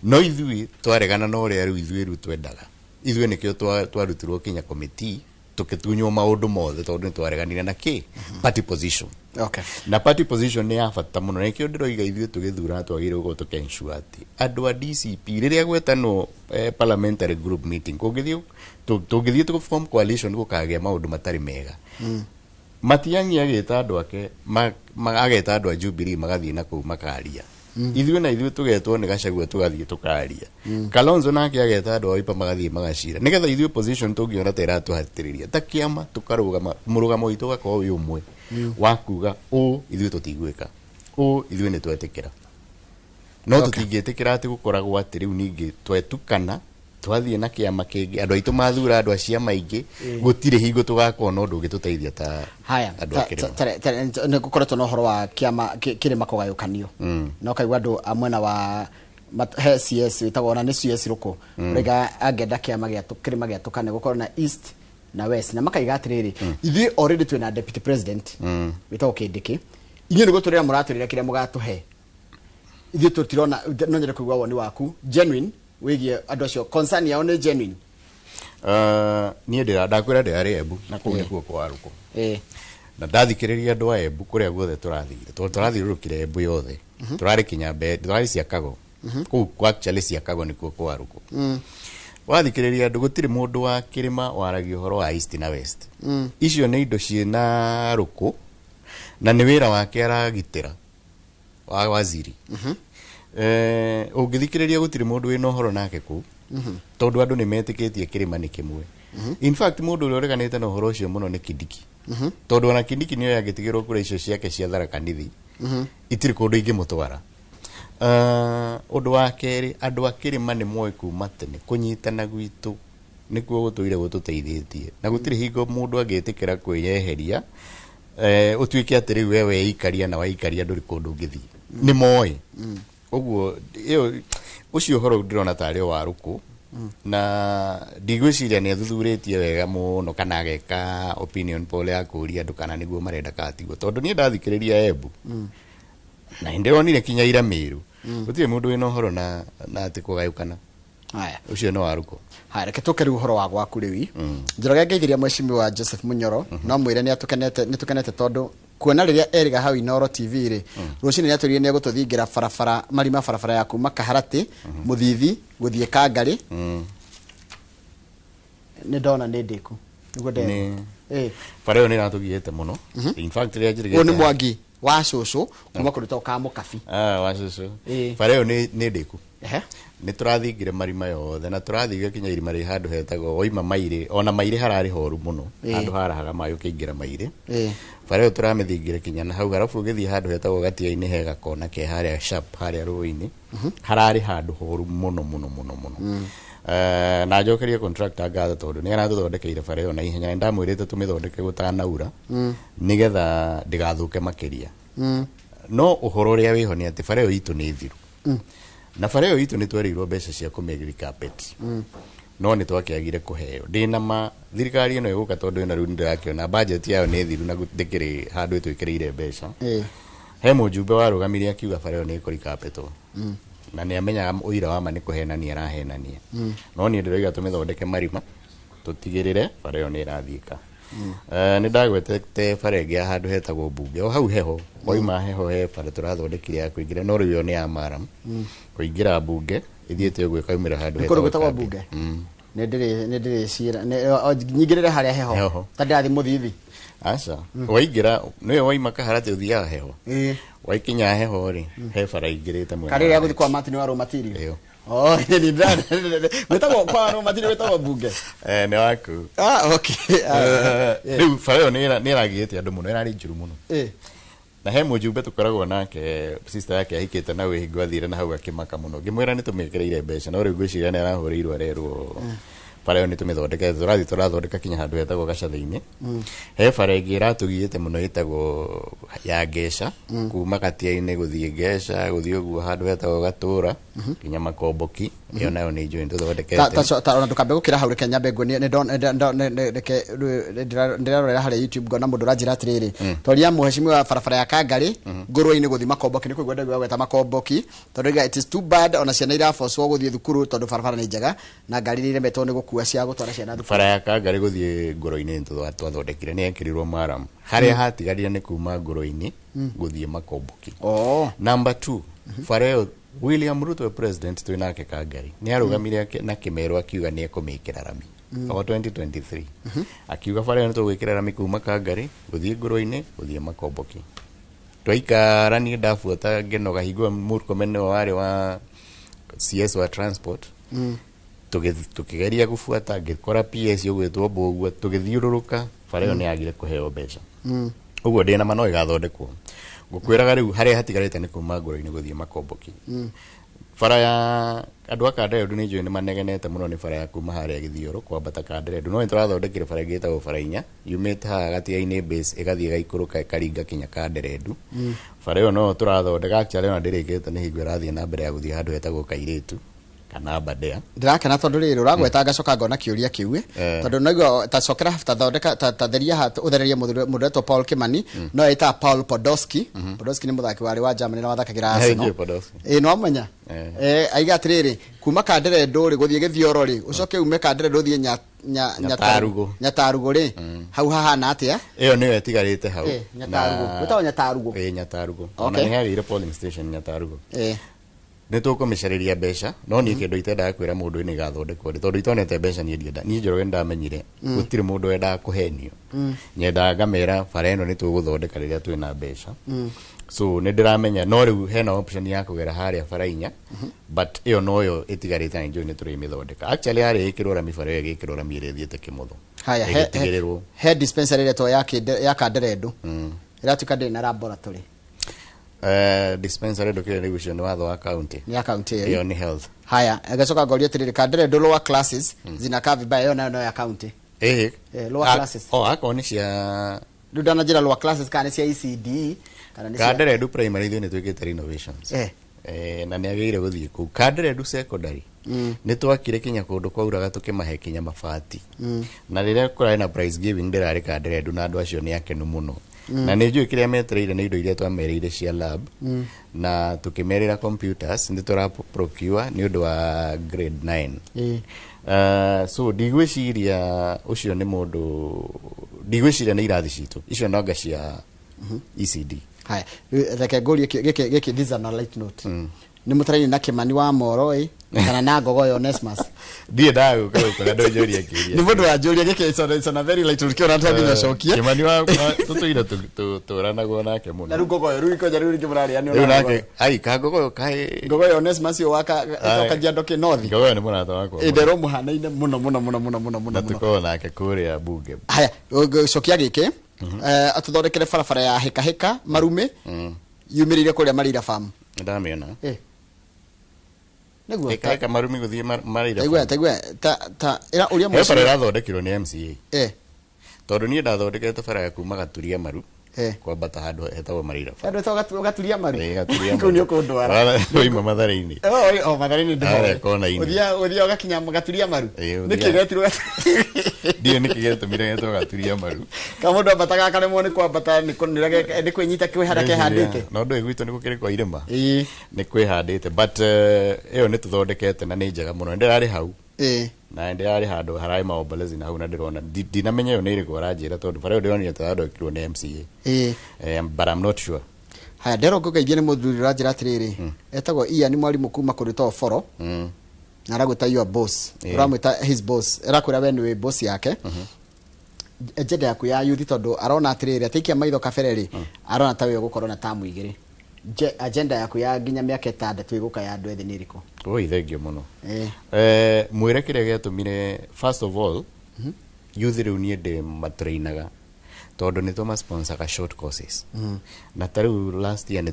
No ithuĩ twaregana na ũrĩa rĩu ithuĩ rĩu twendaga, ithuĩ nĩkĩo twarutirwo kinya committee, tũkĩtunywo maũndũ mothe, tondũ nĩ twareganire na kĩ party position. Na party position nĩ ya bata mũno, na nĩkĩo ndĩroiga ithuĩ tũgĩthurana twagĩrĩirwo gũkorwo tũkensure atĩ andũ a DCP rĩrĩa gwetanwo parliamentary group meeting, kũngĩthiĩ tũngĩthiĩ tũ form coalition gũkagĩa maũndũ matarĩ mega. Matiang'i agĩta andũ ake, ageta andũ a Jubilee magathiĩ na kũu makaria. Ithuĩ na ithuĩ tũgetwo nĩ Gachagua tũgathiĩ tũkaria. Kalonzo nake ageta andũ a Wiper magathiĩ magacira, nĩgetha ithuĩ position tũngĩona ta ĩratũhatĩrĩria ta kĩama tũkarũgama, mũrũgamo witũ ũgakorwo wĩ ũmwe wa kuga ũũ ithuĩ tũtigwĩka, ũũ ithuĩ nĩ twetĩkĩra. No tũtingĩtĩkĩra atĩ gũkoragwo atĩ rĩu ningĩ twetukana twathiĩ na kĩama kĩngĩ, andũ aitũ mathura andũ a ciama ingĩ, gũtirĩ hingo tũgakorwo na ũndũ ũngĩtũteithia ta Haya, andũ a kĩrĩma. Nĩ gũkoretwo na ũhoro wa kĩama kĩrĩma kũgayũkanio, na ũkaigua andũ a mwena wa he CS wĩtagwo ona nĩ CS rũkũ ũraiga angĩenda kĩama gĩa kĩrĩma gĩatũkane gũkorwo na East na West, na makaiga atĩrĩrĩ, ithuĩ already twĩna deputy president wĩtagwo Kindiki, inyuĩ nĩ gũtũrĩra mũratũrĩra kĩrĩa mũgatũhe, ithuĩ tũtirona. No nyende kũigua woni waku genuine wĩgiĩ andũ acio, concern yao nĩ genuine? Niĩ ndĩra ndakwĩra ndĩrarĩ Embu na kũu nĩkuo kwa Rũkũ, na ndathikĩrĩria andũ a Embu kũrĩa guothe tũrathire, tondũ tũrathiũrũrũkire Embu yothe, tũrarĩ kinya mbe tũrarĩ Ciakago kũu kwa, actually Ciakago nĩkuo kwa Rũkũ. Wathikĩrĩria andũ, gũtirĩ mũndũ wa kĩrĩma waragia ũhoro wa East na West. Icio nĩ indo ciĩna Rũkũ na nĩ wĩra wake aragitĩra wa waziri. Ũngĩthikĩrĩria gũtirĩ mũndũ wĩna ũhoro nake kũu, tondũ andũ nĩ metĩkĩtie kĩrĩma nĩ kĩmwe. In fact, mũndũ ũrĩa ũreganĩte na ũhoro ũcio mũno nĩ Kindiki, tondũ ona Kindiki nĩoĩ angĩtigĩrwo kura icio ciake cia Tharaka Nithi itirĩ kũndũ ingĩmũtwara. Ũndũ wa kerĩ, andũ a kĩrĩma nĩ moĩ kuma tene kũnyitana gwitũ nĩkuo gũtũire gũtũteithĩtie, na gũtirĩ hingo mũndũ angĩtĩkĩra kwĩyeheria, ũtuĩke atĩ rĩu we weikaria na waikaria ndũrĩ kũndũ ũngĩthiĩ. Nĩ moĩ ũguo ĩyo ũcio ũhoro ndĩrona tarĩ o wa Rũkũ, na ndigwĩciria nĩ athuthurĩtie wega mũno kana ageka opinion poll ya kũũria andũ kana nĩguo marenda kana tiguo, tondũ niĩ ndathikĩrĩria Embu na nĩndĩronire kinya ira Mĩrũ gũtirĩ mũndũ wĩna ũhoro na atĩ kũgayũkana. Haya. Ũcio nĩ wa Rũkũ. Haya, reke tũke rĩu ũhoro wa gwaku rĩu. Njoroge ngeithiria mheshimiwa Joseph Munyoro, no mwĩre nĩ atũkenete, nĩ tũkenete tondũ kuona rĩrĩa erĩga hau Inooro TV rĩ, rũcinĩ nĩ atwĩrire nĩ egũtũthingira barabara marima, barabara ya kuma Kaharatĩ Mũthithi gũthiĩ Kangarĩ. Nĩ ndona nĩ ndĩku nĩguo ndero. Bara ĩyo nĩ ĩratũgiĩte mũno, in fact rĩrĩa Ũyũ nĩ njĩrĩgĩte Mwangi wa cũcũ kuma kũndũ ta ka Mũkabi. Ah, wa cũcũ. Bara ĩyo nĩ ndĩku. Nĩ tũrathingire marima yothe na tũrathingire kinya irima rĩ handũ hetagwo waima Mairĩ, ona Mairĩ hararĩ horu mũno, handũ harahaga maĩ ũkĩingĩra Mairĩ. Bara ĩyo tũramĩthingire kinya na hau, harabu ũgĩthiĩ handũ hetagwo Gatia-inĩ, he gakona ke harĩa sharp harĩa rũĩ-inĩ, hararĩ handũ horu mũno mũno mũno mũno. Na njokerie contractor ngatho tondũ nĩ aratũthondekeire bara ĩyo na ihenya. Nĩ ndamwĩrĩte tũmĩthondeke gũtanaura nĩgetha ndĩgathũke makĩria. No ũhoro ũrĩa wĩho nĩ atĩ bara ĩyo itũ nĩ thiru, na bara ĩyo itũ nĩ twerĩirwo mbeca cia kũmĩ carpet, no nĩ twakĩagire kũheo. Ndĩna ma thirikari ĩno ĩgũka, tondũ ĩno rĩu nĩndĩrakĩona budget yayo nĩ thiru na ndĩkĩrĩ handũ ĩtwĩkĩrĩire mbeca. He mũjumbe warũgamire akiuga bara ĩyo nĩ ĩkũrikapetwo, na nĩ amenyaga ũira wa ma nĩ kũhenania arahenania. No niĩ ndĩroiga tũmĩthondeke marima, tũtigĩrĩre bara ĩyo nĩ ĩrathiĩka. Nĩ ndagwetete bara ĩngĩ ya handũ hetagwo Mbunge o hau heho, waima heho he bara tũrathondekire ya kũingĩra, no rĩu ĩyo nĩ ya maram kũingĩra Mbunge, ĩthiĩte ũguo ĩkaumĩra handũ Nĩ kũndũ hetagwo gwĩtagwo Kambi. Mbunge? Nĩ ndĩrĩcira nyingĩrĩre harĩa heho? Heho. Ta ndĩrathiĩ Mũthithi? Aca, waingĩra nĩwe waima Kaharatĩ ũthiaga heho. Waikinya heho rĩ, he bara ingĩrĩte mwena Karĩ wa rĩa gũthiĩ right. kwa Martin wa Rũmatirio? Ĩyo. Oh, gwĩtagwo kwa Rũmatirio, gwĩtagwo Mbunge? Eh, nĩ waku. Ah, okay. Rĩu bara ĩyo nĩ ĩragiĩte andũ mũno, ĩrarĩ njũru mũno. Na he mũjumbe tũkoragwo nake, sister yake ahikĩte na wĩhingo, athire na hau akĩmaka mũno. Ngĩmwĩra nĩ tũmĩkĩrĩire mbeca, no rĩu ngwĩciria nĩ arahũrĩirwo arerwo bara ĩyo nĩ tũmĩthondekete. Tũrathiĩ tũrathondeka kinya handũ hetagwo Gacathĩ-inĩ. He bara ĩngĩ ĩratũgiĩte mũno ĩtagwo ya Ngeca, kuma Katia-inĩ gũthiĩ Ngeca, gũthiĩ ũguo handũ hetagwo Gatũra nginya Makomboki. Ĩyo nayo nĩ njũĩ nĩ tũthondekete. Ta ona ndũkambe gũkĩra hau, reke nyambe nguonie. Reke ndĩrarorera harĩa YouTube, ngona mũndũ ũranjĩra atĩrĩrĩ, toria mheshimiwa barabara ya Kangarĩ ngũrwe-inĩ gũthiĩ Makomboki. Nĩ kũigua ndaigua gweta Makomboki, tondũ rĩga it is too bad, ona ciana irabocwo gũthiĩ thukuru tondũ barabara nĩ njega na ngari nĩ iremetwo nĩ gũkua cia gũtwara ciana thukuru. Bara ya Kangarĩ gũthiĩ ngũrũ-inĩ nĩ twathondekire, nĩ yekĩrirwo maram. Harĩa hatigarire nĩ kuma ngũrũ-inĩ gũthiĩ Makomboki. Number two, bara ĩyo William Ruto president twĩ nake Kangari nĩ arũgamire na kĩmero akiuga nĩ ekũmĩkĩra rami o 2023, akiuga bara ĩyo nĩ tũgwĩkĩra rami kuma Kangari gũthiĩ ngũrũ-inĩ gũthiĩ Makomboki. Twaikara, niĩ ndabuata ngĩnoga, hingo ĩyo Murkomen nĩwe warĩ wa CS wa transport. Tukĩgeria gũbuata, ngĩkora PS ũgwĩtwo Mbũgua, tũgĩthiũrũrũka, bara ĩyo nĩ yagire kũheo mbeca. Ũguo ndĩna ma no ĩgathondekwo. Ngũkwĩraga rĩu harĩa hatigarĩte nĩ kuma ngũrũ-inĩ gũthiĩ Makomboki. Bara ya andũ a Kanderendu nĩ njũĩ nĩ manegenete mũno, nĩ bara ya kuma harĩa Gĩthioro kwambata Kanderendu, no nĩ tũrathondekire bara ĩngĩ ĩtagwo bara inya, yumĩte haha Gatia-inĩ base ĩgathiĩ ĩgaikũrũka ĩkaringa kinya Kanderendu. Bara ĩyo no tũrathondeka, actually ona ndĩrĩkĩte, nĩ hingo ĩrathiĩ na mbere ya gũthiĩ handũ hetagwo Kairĩtu kana Aberdare. Ndirakena tondũ rĩrĩ ũragweta ngacoka ngona kĩũria kĩu tondũ naigua ta cokera ta thondeka ta theria ha ũthererie mũndũ ũretwo Paul Kimani, no ĩtaga Paul Podolski. Podolski nĩ mũthaki warĩ wa Germany na wathakagĩra Arsenal. Njũĩ Podolski. Ĩ no amenya. Aiga atĩrĩrĩ, kuma Kanderendu rĩ gũthiĩ Gĩthioro rĩ, ũcoke ume Kanderendu ũthiĩ nya Nyatarugu. Nyatarugu rĩ, hau hahana atĩa? Ĩyo nĩyo ĩtigarĩte hau. Nyatarugu. Gwĩtagwo Nyatarugu? Ĩ, Nyatarugu. Ona nĩ hagĩire polling station Nyatarugu. Nĩ tũkũmĩcarĩria mbeca, no niĩ kĩndũ itendaga kwĩra mũndũ nĩ ĩgathondekwo rĩ, tondũ itonete mbeca niĩ ndienda. Niĩ Njoroge nĩndamenyire gũtirĩ mũndũ wendaga kũhenio. Nyendaga ngamera bara ĩno nĩ tũgũthondeka rĩrĩa twĩna mbeca. So nĩ ndĩramenya no rĩu hena option ya kũgera harĩa bara inya, but ĩyo noyo ĩtigarĩte na njũĩ nĩ tũrĩmĩthondeka. Actually harĩa ĩkĩrwo rami, bara ĩyo ĩgĩkĩrwo rami ĩrĩa ĩthiĩte Kĩmotho. Haya, Ĩgĩtigĩrĩrwo. He dispensary ĩretwo ya Kanderendu ĩratuĩka ndĩrĩ na laboratory. Dispensary ndũkĩrĩ rĩu, ũcio nĩ watho wa county. Nĩ ya county ĩyo? Ĩyo nĩ health. Haya, agacoka ngoria atĩrĩrĩ, Kanderendu lower classes zinakaa vibaya. Ĩyo nayo no ya county? Ĩhĩ. Lower classes. Oh, akorwo nĩ cia Rĩu ndananjĩra lower classes kana nĩ cia ECD kana nĩ cia Kanderendu primary ithuĩ nĩ twĩkĩte renovations. Na nĩ agĩrĩire gũthiĩ kũu. Kanderendu secondary nĩ twakire kinya kũndũ kwauraga, tũkĩmahe kinya mabati. Na rĩrĩa kũrarĩ na prize giving ndĩrarĩ Kanderendu, na andũ acio nĩ akenu mũno. Na nĩ njũĩ kĩrĩa metereire nĩ indo iria twamerĩire cia lab, na tũkĩmerĩra computers nĩ tũra procure nĩ ũndũ wa grade 9. So ndigwĩciria ũcio nĩ mũndũ, ndigwĩciria nĩ irathi citũ icio, nonga cia ECD. Haya, rĩu reke ngũrie gĩkĩ, this is on a light note, nĩ mũtaraini na Kimani wa Moro ĩ kana na Ngogoyo Onesmus? Ndirĩ ndagũka gũkũ na ndũnjũria kĩũria. Nĩ mũndũ wanjũria gĩkĩ, it's on a very light note, kĩona twanginya cokie. Kimani wa tũtũire tũranagwo nake mũno. Na rĩu Ngogoyo, rĩu ikoja rĩu rĩngĩ mũrarĩanĩra. Rĩu nake ai ka Ngogoyo kaĩ Ngogoyo Onesmus ũyũ wa Kajiado Kinothi. Ngogoyo nĩ mũrata wakwa mũno. Ĩnderwo mũhanaine mũno mũno mũno mũno mũno mũno na mũno. Tũkorwo nake kũrĩa bunge. Haya, cokia gĩkĩ, atũthondekere barabara ya Hĩka Hĩka Marume yumĩrĩire kũrĩa Marira Farm. Nĩndamĩona. Nĩguo. Hĩka Hĩka Marumi gũthiĩ Marira. Taigua taigua ta ĩra ũrĩa He bara ĩrathondekirwo nĩ MCA, tondũ niĩ ndathondekete bara ya kuma Gaturia Maru kwambata handũ hetagwo Marira Farm. Andũ ĩtagwo Gaturia Maru? Ĩ, Gaturia Kũu Maru. nĩ ũkũndwara. Waima Mathare-inĩ. O Mathare-inĩ. Harĩa Ndĩhoe kona-inĩ. Ũthiaga ũgakinya Gaturia Maru? Ĩ, Nĩkĩ ũthiaga. getirwo? Ndiũĩ nĩkĩ gĩatũmire getwo Gaturia Maru. Ka mũndũ ambataga akaremwo nĩ kwambata nĩ kwĩnyita kwĩ harĩa kehandĩte. No ndũĩ gwitũ nĩ gũkĩrĩ kwa irĩma. Ĩĩ. Nĩ kwĩhandĩte, but ĩyo nĩ tũthondekete na nĩ njega mũno. Ndĩrarĩ hau na ndĩrarĩ handũ hararĩ maombolezi na hau, na ndĩrona ndinamenya ĩyo nĩ ĩrĩkũ aranjĩra, tondũ bara ĩyo ndĩronire tũrathondekirwo nĩ MCA. But I'm not sure. Haya, nderwo ngũgeithie nĩ mũthuri ũranjĩra atĩrĩrĩ, etagwo Ian mwarimũ kuma kũndũ ta Oboro, na aragwĩta your boss. Ũramwĩta his boss, arakwĩra we nĩwe boss yake. Agenda yaku ya youth, tondũ arona atĩrĩrĩ, atĩikia maitho kabere rĩ, arona ta we ũgũkorwo na tamu igĩrĩ. Agenda yaku ya nginya mĩaka 6 ĩgũka ya andũ ethĩ nĩ ĩrĩkũ? Oi, thank you mũno. Mwĩre kĩrĩa gĩatũmire, first of all, youth rĩu niĩ ndĩ matrainaga. Tondũ nĩ tũmasponsaga short courses, na ta rĩu last year nĩ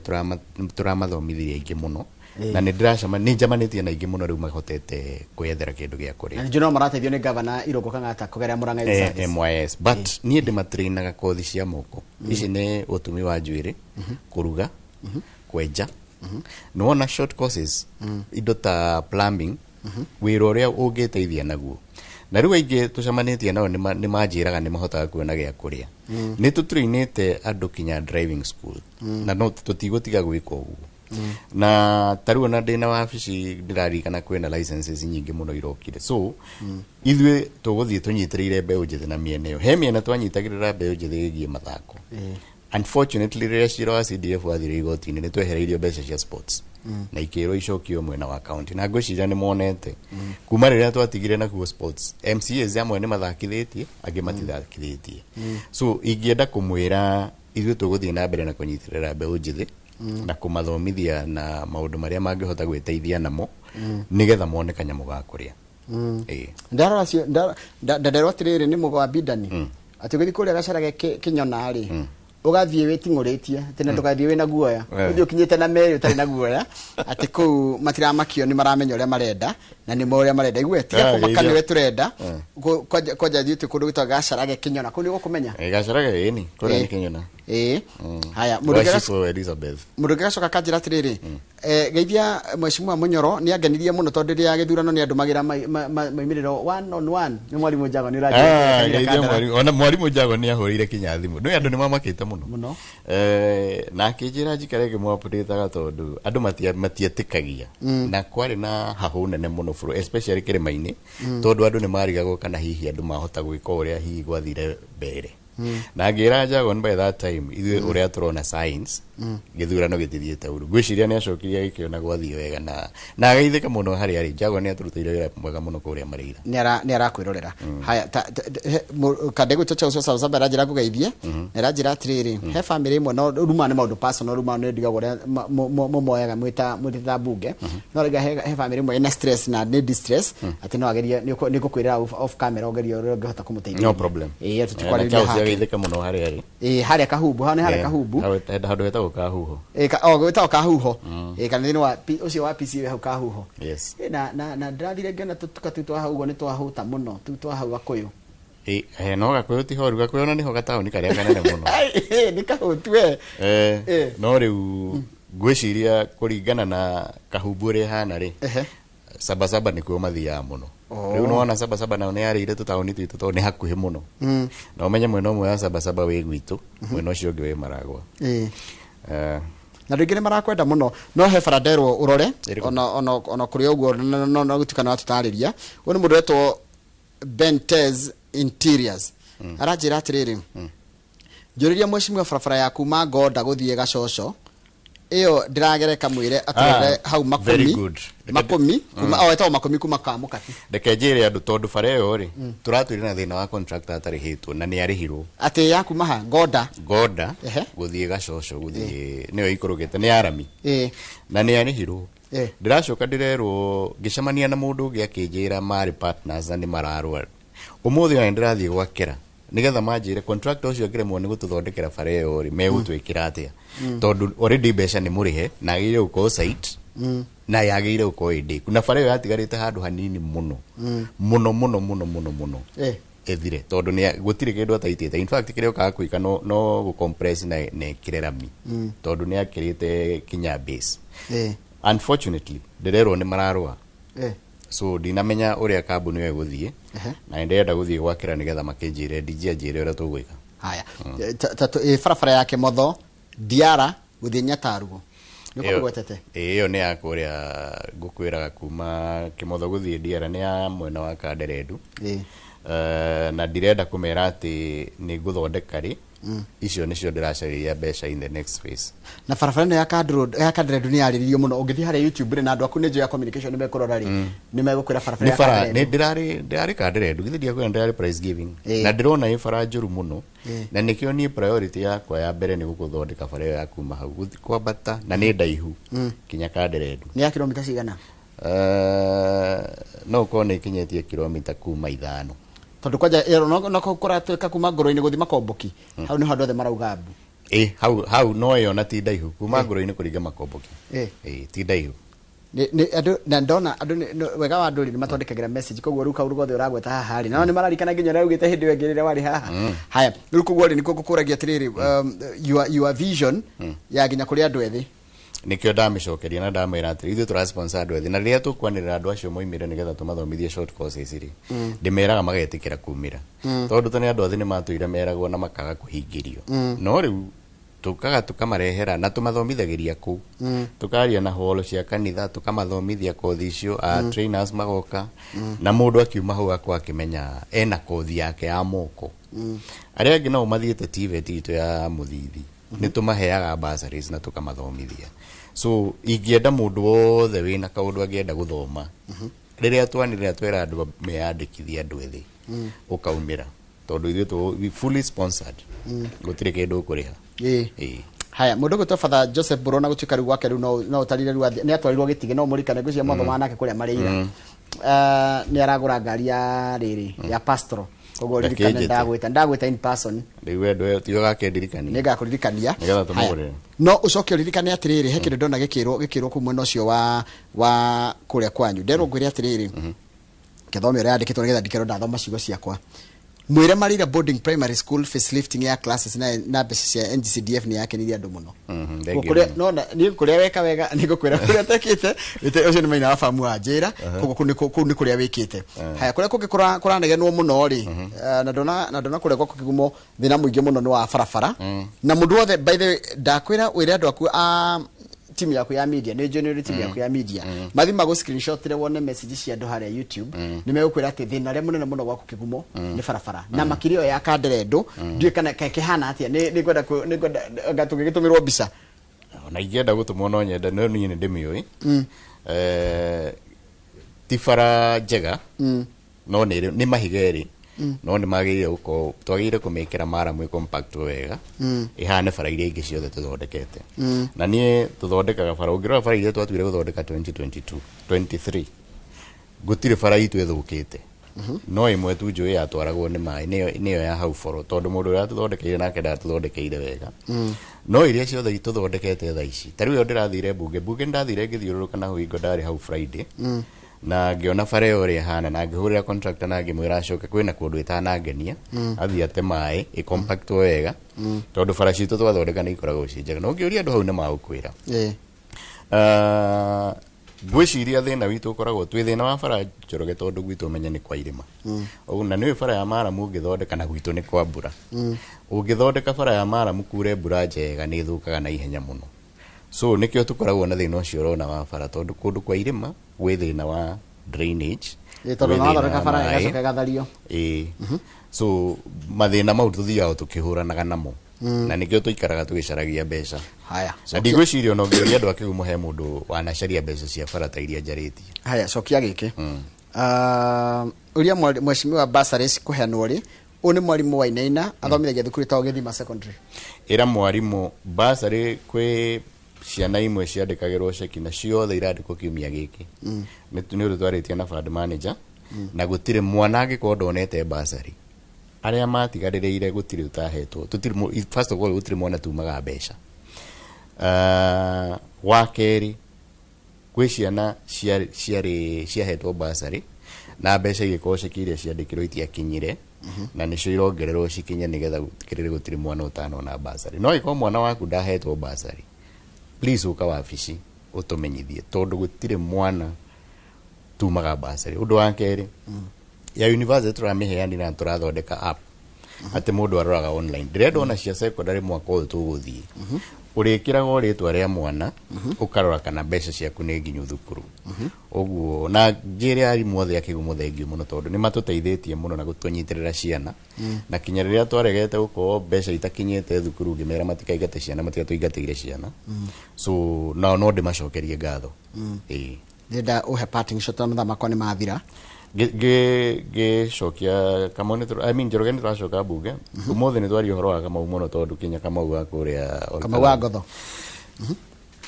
tũramathomithirie aingĩ mũno, na nĩ ndĩracema nĩ njamanĩtie na aingĩ mũno rĩu mahotete kwĩyethera kĩndũ gĩa kũrĩa. Na ningĩ no marateithio nĩ gavana Irũngũ Kang'ata kũgerera Murang'a Youth Service. MYS, but niĩ ndĩmatrainaga kothi cia moko. Ici nĩ ũtumi wa njuĩrĩ, kũruga, kwenja, nĩwona, short courses, indo ta plumbing, wĩra ũrĩa ũngĩteithia naguo. Na rĩu aingĩ tũcemanĩtie nao nĩ manjĩraga nĩ mahotaga kuona gĩa kũrĩa. Nĩ tũtrainĩte andũ kinya driving school, na no tũtigũtiga gwĩka ũguo. Na ta rĩu ona ndĩna wabici, ndĩraririkana kwĩna licenses nyingĩ mũno irokire. So ithuĩ tũgũthiĩ tũnyitĩrĩire mbeũ njĩthĩ na mĩena ĩyo. He mĩena twanyitagĩrĩra mbeũ njĩthĩ ĩgiĩ mathako. Unfortunately, rĩrĩa cira wa CDF wathire igoti-inĩ, nĩ twehereirio mbeca cia sports na ikĩrwo icokio mwena wa county, na ngwĩciria nĩ monete kuma rĩrĩa twatigire nakuo sports, MCAs amwe nĩ mathakithĩtie, angĩ matithakithĩtie. So ingĩenda kũmwĩra ithuĩ tũgũthiĩ na mbere na kũnyitĩrĩra mbeũ njĩthĩ na kũmathomithia na maũndũ marĩa mangĩhota gwĩteithia namo, nĩgetha mone kanyamũ ga kũrĩa. Ĩĩ. Ndarora cio nderwo atĩrĩrĩ, nĩ mũgo wa Bidani atĩ ũgĩthiĩ kũrĩa gacarage kĩnyona rĩ, ũgathiĩ wĩting'ũrĩtie atĩ na ndũgathiĩ wĩna guoya. Ũthiĩ ũkinyĩte na merĩ ũtarĩ na guoya, atĩ kũu matiramakio, nĩ maramenya ũrĩa marenda na nĩ moĩ ũrĩa marenda. Igue tiga kũmaka. Geithia. Nĩwe tũrenda. Kwanja thiĩte kũndũ gwĩtagwo Gacarage Kĩnyona, kũu nĩ gũkũmenya. Gacarage, ĩni, kũrĩa nĩ Kĩnyona. Ĩĩ, haya, mũndũ Gwa ũngĩ Cibũ Elizabeth. Mũndũ ũngĩ agacoka akanjĩra atĩrĩrĩ, geithia mheshimiwa Mũnyoro, nĩ angenirie mũno tondũ rĩrĩa gĩthurano nĩ andũmagĩra maumĩrĩro one on one. Nĩ mwarimũ Njago, nĩ ũranjĩra. Geithia mwarimu. Ona mwarimũ Njago nĩ ahũrĩire kinya thimũ. Nĩ andũ nĩ mamakĩte mũno. Mũno. Na akĩnjĩra njikare ngĩmũ-update-aga tondũ andũ matietĩkagia, na kwarĩ na hahũ nene mũno bũrũ, especially kĩrĩma-inĩ, tondũ andũ nĩ marigagwo kana hihi andũ mahota gwĩka ũrĩa hihi gwathire mbere. Na ngĩra Njago by that time ithuĩ ũrĩa tũrona science, gĩthurano gĩtithiĩte ũru. Ngwĩciria nĩ acokirie agĩkĩona gwathiĩ wega na ageithĩka mũno harĩa arĩ. Njago nĩ atũrutĩire wĩra mwega mũno kũrĩa Mareira. Nĩ arakwĩrorera. Haya, kandegwĩtwo Charles Sabasaba aranjĩra ngũgeithie, na aranjĩra atĩrĩrĩ, he famĩlĩ ĩmwe, no ruma nĩ maũndũ personal, ruma nĩ ndigagwo ũrĩa mũmoyaga mwĩta mbunge, no rĩga he famĩlĩ ĩmwe ĩna stress na nĩ distress, atĩ no agerie nĩ ngũkwĩra off camera ũgerie ũrĩa ũngĩhota kũmũteithia. No problem. Ĩĩ, Na tũtikwarĩrĩria Charles hake. ageithĩka mũno harĩa arĩ. Ĩĩ, harĩa Kahumbu, hau nĩ harĩa Kahumbu. Handũ hetagwo Kahuho. Ĩĩ, o gwĩtagwo Kahuho. Ĩĩ, kana thĩinĩ wa ũcio wa PCA hau Kahuho. Yes. Ĩĩ, na ndĩrathire ngĩona tũtuka tũu twa hau ũguo nĩ twahũta mũno, tũu twa hau Gakũyũ. Ĩ, no Gakũyũ ti horu. Gakũyũ ona nĩho gataũni karĩa kanene mũno. Ai, nĩ kahũtu we. No rĩu ngwĩciria kũringana na Kahumbu ũrĩa ĩhana rĩ, Sabasaba nĩkuo mathiaga mũno. Rĩu nĩwona Sabasaba nayo nĩ yarĩire tũtaũni twitũ tondũ nĩ hakuhĩ mũno, na ũmenye mwena ũmwe wa Sabasaba wĩ gwitũ, mwena ũcio ũngĩ wĩ Maragwa. Na andũ aingĩ nĩ marakwenda mũno, no he bara nderwo ũrore. Ĩrĩkũ? Ona kũrĩ ũguo no gũtuĩka nĩ watũtarĩria. Ũyũ nĩ mũndũ wetwo Bentez Interiors, aranjĩra atĩrĩrĩ, njũrĩria mheshimiwa barabara ya kuma Ngonda gũthiĩ Gacoco ĩyo ndĩragereka, mwĩre atũrore hau Very Makũmi. good. Makũmi kuma o ĩtagwo Makũmi kuma Kamũkati. Reke njĩre andũ, tondũ bara ĩyo rĩ, tũratwĩre na thĩna wa contractor atarĩhĩtwo na nĩ arĩhirwo. Atĩ ya kuma ha Ngonda? Ngonda gũthiĩ Gacoco, gũthiĩ nĩyo ikũrũkĩte nĩ arami, na nĩ arĩhirwo. Ndĩracoka ndĩrerwo, ngĩcemania na mũndũ ũngĩ akĩnjĩra marĩ partners na nĩ mararũa ũmũthĩ, ona nĩndĩrathiĩ gwakĩra nĩgetha manjĩre contractor ũcio angĩremwo nĩ gũtũthondekera bara ĩyo rĩ, megũtwĩkĩra atĩa, tondũ already mbeca nĩ mũrĩhe na agĩrĩire gũkorwo site na yagĩrĩire gũkorwo ĩ ndĩku, na bara ĩyo yatigarĩte handũ hanini mũno mũno mũno mũno mũno mũno ĩthire, tondũ nĩ gũtirĩ kĩndũ ataitĩte. In fact, kĩrĩa ũkaga gwĩka no gũcompress na ĩkĩre rami, tondũ nĩ akĩrĩte kinya base. Unfortunately, ndĩrerwo nĩ mararũa, so ndinamenya ũrĩa kambuni ĩyo ĩgũthiĩ, na nĩ ndĩrenda gũthiĩ gwakĩra nĩgetha makĩnjĩre ndinjia njĩre ũrĩa tũgwĩka. Haya, barabara ya Kĩmotho Diara gũthiĩ Nyataruo nĩ ũkũmĩgwetete? Ĩyo nĩ ya kũrĩa ngũkwĩraga, kuma Kĩmotho gũthiĩ Diara, nĩ ya mwena wa Kanderendu. Na ndirenda kũmera atĩ nĩ ngũthondeka rĩ, icio nĩcio ndĩracarĩria mbeca in the next phase. Na barabara ĩno ya ya Kanderendu nĩ yarĩrĩirio mũno. Ũngĩthiĩ harĩa YouTube rĩ, na andũ aku nĩ njũĩ ya communication nĩ mekũrora rĩ, nĩ megũkwĩra barabara Nĩ ya bara nĩ Kanderendu. ndĩrarĩ Kanderendu, githĩ ndiakwĩra ndĩrarĩ prize giving? Na ndĩrona ĩ bara njũru mũno, na nĩkĩo niĩ priority yakwa ya mbere nĩ gũkũthondeka bara ĩyo ya kuma hau gũthiĩ kwambata, na nĩ ndaihu kinya Kanderendu. Nĩ ya kilomita cigana? No ũkorwo nĩ ĩkinyĩtie kilomita kuma 5. Tondu kwanja no kũratwĩka kuma ngoro-inĩ gũthiĩ Makomboki, hau nĩho andũ othe marauga mbu. Ĩ hau hau no ĩyo na ti ndaihu kuma ngoro-inĩ kũringa Makomboki. Ĩ ti ndaihu. Nĩ andũ na ndona andũ wega wa andũ rĩ nĩ matwandĩkagĩra message, koguo rĩu kaũndũ gothe ũragweta haha rĩ nao nĩ mararikana nginya ũrĩa augĩte hĩndĩ ĩyo ĩngĩ rĩrĩa warĩ haha. Haya, rĩu koguo rĩ nĩkuo ngũkũragia atĩrĩrĩ, your vision ya nginya kũrĩ andũ ethĩ. Nikio ndamĩcokeria na ndamwĩra atĩrĩ, ithuĩ tũra sponsor andũ ethĩ, na rĩrĩa tũkwanĩrĩra andũ acio moimĩre nĩgetha tũmathomithie short courses rĩ, ndĩmeraga magetĩkĩra kumĩra, tondũ tene andũ athĩ nĩ matũire meragwo na makaga kũhingĩrio. No rĩu tukaga tukamarehera na tũmathomithagĩria kũu, tukaria na holo cia kanitha, tukamathomithia kothi icio, a trainers magoka, na mũndũ akiuma hau akorwo akĩmenya ena kothi yake ya moko. Arĩa angĩ nao mathiĩte TVET itũ ya Mũthithi, nĩ tũmaheaga bursaries na tukamathomithia. So ingĩenda mũndũ wothe wĩna kaũndũ angĩenda gũthoma, rĩrĩa twanĩrĩra twera andũ meyandĩkithie, andũ ethĩ, ũkaumĩra, tondũ ithuĩ we fully sponsored, gũtirĩ kĩndũ ũkũrĩha. Ĩĩ. Haya, mũndũ gwĩtwo Father Joseph Burona, gũtuĩka rĩu gwake rĩu no ũtarire rĩu nĩ atwarirwo gĩtigĩ, no mũrikane ngwĩciria mwathomaga nake kũrĩa marĩira. Nĩ aragũra ngari ya rĩrĩ ya pastoral, koguo ririkane. Ndakĩnjĩte. Ndagwĩta in person. Rĩu wendo ĩyo tiga gakĩndirikania. Nĩ ngakũririkania. Nĩgetha tũmũgũrĩre. No ũcoke ũririkane atĩrĩrĩ, he kĩndũ ndona gĩkĩrwo kũu mwena ũcio wa kũrĩa kwanyu. Nderwo ngwĩre atĩrĩrĩ, kĩthome ũrĩa yandĩkĩtwo nĩgetha ndikerwo ndathoma ciugo ciakwa. Mwĩre Marira Boarding Primary School facelifting ya classes na mbeca cia NGCDF nĩ yakenirie andũ mũno. Thank you. Kũrĩa no na niĩ kũrĩa weka wega nĩ ngũkwĩra, kũrĩa ũtekĩte ũcio nĩ maina wa famu wa njĩra. Koguo kũu nĩ kũrĩa wĩkĩte. Haya, kũrĩa kũngĩ kũranegenwo mũno rĩ, na ndona kũrĩa gwaku Kĩgumo, thĩna mũingĩ mũno nĩ wa barabara na mũndũ wothe. By the way, ndakwĩra wĩre andũ aku a timu yaku ya media, nĩ njũĩ nĩ ũrĩ timu yaku ya media, mathi magũ screenshot wone message cia andũ harĩa YouTube, nĩ megũkwĩra atĩ thĩna ũrĩa mũnene mũno gwaku Kĩgumo nĩ barabara, na makĩria ĩyo ya Kanderendũ. Ndiũĩ kana kĩhana atĩa. Nĩ ngwenda anga tũngĩgĩtũmĩrwo mbica. Ona ingĩenda gũtũmwo no nyende, no niĩ nĩ ndĩmĩũĩ. Ti bara njega, no nĩ mahiga erĩ, no nĩ magĩrĩire gũkorwo, twagĩrĩire kũmĩkĩra maramu ĩ compact wega, ĩhane bara iria ingĩ ciothe tũthondekete. Na niĩ tũthondekaga bara, ũngĩrora bara iria twatuire gũthondeka 2022 23, gũtirĩ bara itũ ĩthũkĩte, no ĩmwe tu njũĩ yatwaragwo nĩ maĩ, nĩyo ya hau boro, tondũ mũndũ ũrĩa watũthondekeire nake ndatũthondekeire wega. No iria ciothe tũthondekete thaa ici, ta rĩu ĩyo ndĩrathire mbunge, nĩndathire ngĩthiũrũrũka na hingo ndarĩ hau Friday, na ngĩona bara ĩyo ũrĩa ĩhana, na ngĩhũrĩra contractor na ngĩmwĩra acoke kwĩna kũndũ ĩtanangenia, athiĩ ate maĩ ĩ compact wega, tondũ bara citũ twathondeka nĩ ikoragwo ciĩ njega, na ũngĩũria andũ hau nĩ magũkwĩra. Ngwĩciria thĩna witũ ũkoragwo twĩ thĩna wa bara, Njoroge, tondũ gwitũ ũmenye nĩ kwa irĩma. Ũguo na nĩũĩ bara ya maramu ũngĩthondeka, na gwitũ nĩ kwa mbura, ũngĩthondeka bara ya maramu kure mbura njega nĩ ĩthũkaga na ihenya mũno. So nĩkĩo tũkoragwo na thĩna ũcio ũrona wa bara, tondũ kũndũ kwa irĩma gwĩ thĩna wa drainage. Tondũ Gwĩ na wathondeka thĩna wa bara maĩ. ĩgacoka ĩgathario. Ĩĩ, so mathĩna mau tũthiaga tũkĩhũranaga namo, na nĩkĩo tũikaraga tũgĩcaragia mbeca. Haya. Na ndigwĩciria ona ũngĩũria andũ a Kĩgumo he mũndũ wanacaria mbeca cia bara ta iria njarĩtie. Haya, cokia gĩkĩ. Ũria mheshimiwa, bursaries kũheanwo rĩ? Ũyũ nĩ mwarimũ wa Inaina, athomithagia thukuru ĩtagwo Gĩthima Secondary. Ĩra mwarimũ basarĩ kwĩ ciana imwe ciandĩkagĩrwo ceki, na ciothe irandĩkwo kiumia gĩkĩ. Nĩ ũndũ twarĩtie na fund manager, na gũtirĩ mwana angĩkorwo ndonete basarĩ, arĩa matigarĩrĩire gũtirĩ ũtahetwo. Tũtirĩ first of all, gũtirĩ mwana tumaga mbeca. Wa kerĩ, gwĩ ciana ciarĩ ciahetwo basarĩ na mbeca igĩkorwo ceki iria ciandĩkirwo itiakinyire, na nĩcio irongererwo cikinye nĩgetha gũtigĩrĩre gũtirĩ mwana ũtanona basarĩ. No ĩkorwo mwana waku ndahetwo basarĩ, please ũka wabici ũtũmenyithie, tondũ gũtirĩ mwana tumaga basarĩ. Ũndũ wa kerĩ, ya university tũramĩheanire na tũrathondeka app atĩ mũndũ aroraga online. Ndĩrenda ona cia secondary mwaka ũyũ tũgũthiĩ, ũrĩkĩraga rĩtwa rĩa mwana, ũkarora kana mbeca ciaku nĩ nginyu thukuru. Ũguo na njĩre arimũ othe a Kĩgumo thengiũ mũno, tondũ nĩ matũteithĩtie mũno na gũtũnyitĩrĩra ciana, na kinya rĩrĩa twaregete gũkorwo mbeca itakinyĩte thukuru, ngĩmera matikaingate ciana, matigatũingatĩire ciana. So nao no ndĩmacokerie ngatho. Ĩĩ. Ndĩrenda ũhe parting shot, mathaa makwa nĩ mathira. Ngĩcokia Kamau nĩ I mean, Njoroge, nĩ tũracoka mbunge. Ũmũthĩ nĩ twaria ũhoro wa Kamau mũno, tondũ kinya Kamau wa kũrĩa Kamau wa Ngotho.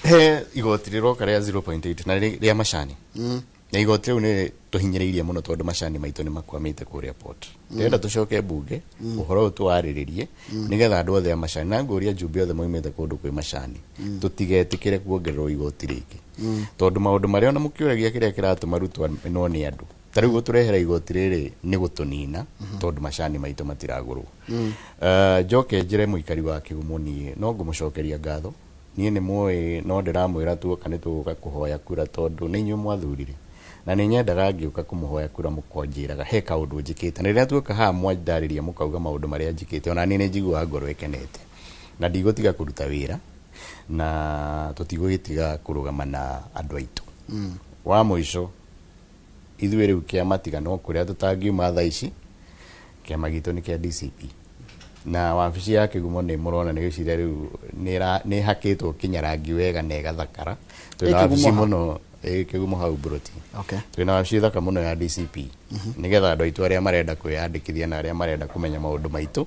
He igoti rĩroka rĩa 0.8 na rĩa macani, na igoti rĩu nĩ Tũhinyĩrĩirie mũno tondũ macani maitũ nĩ makwamĩte kũrĩa port. Ndĩrenda tũcoke mbunge, ũhoro ũyũ tũwarĩrĩrie nĩgetha andũ othe a macani, na ngũria njumbe othe maumĩte kũndũ kwĩ macani, tũtigetĩkĩre kuongererwo igoti rĩngĩ, tondũ maũndũ marĩa ona mũkĩũragia kĩrĩa kĩratũma rutwa no nĩ andũ ta rĩu gũtũrehera igoti rĩrĩ nĩ gũtũnina, tondũ macani maitũ matiragũrwo. Njoke njĩre mũikari wa Kĩgumo, niĩ no ngũmũcokeria ngatho. Niĩ nĩ mũĩ, no ndĩramwĩra tuoka nĩ tũgũka kũhoya kura, tondũ nĩ inyuĩ mwathurire, na nĩ nyendaga ngĩũka kũmũhoya kura mũkonjĩraga he kaũndũ njĩkĩte. Na rĩrĩa tuoka haha mwandarĩria mũkauga maũndũ marĩa njĩkĩte, ona niĩ nĩ njiguaga ngoro ĩkenete, na ndigũtiga kũruta wĩra na tũtigũgĩtiga kũrũgama na andũ aitũ. Wa mũico, ithuĩ rĩu kĩama tiga no kũrĩa tũtangiuma thaa ici, kĩama gitũ nĩ kĩa DCP, na wabici ya Kĩgumo nĩ mũrona nĩ gĩciria rĩu nĩ ĩhakĩtwo kinya rangi wega na ĩgathakara. Twĩna Ĩ wabici Kĩgumo ha? mũno ĩ Kĩgumo hau Mburoti. Twĩna wabici thaka mũno ya DCP, nĩgetha andũ aitũ arĩa marenda kwĩyandĩkithia na arĩa marenda kũmenya maũndũ maitũ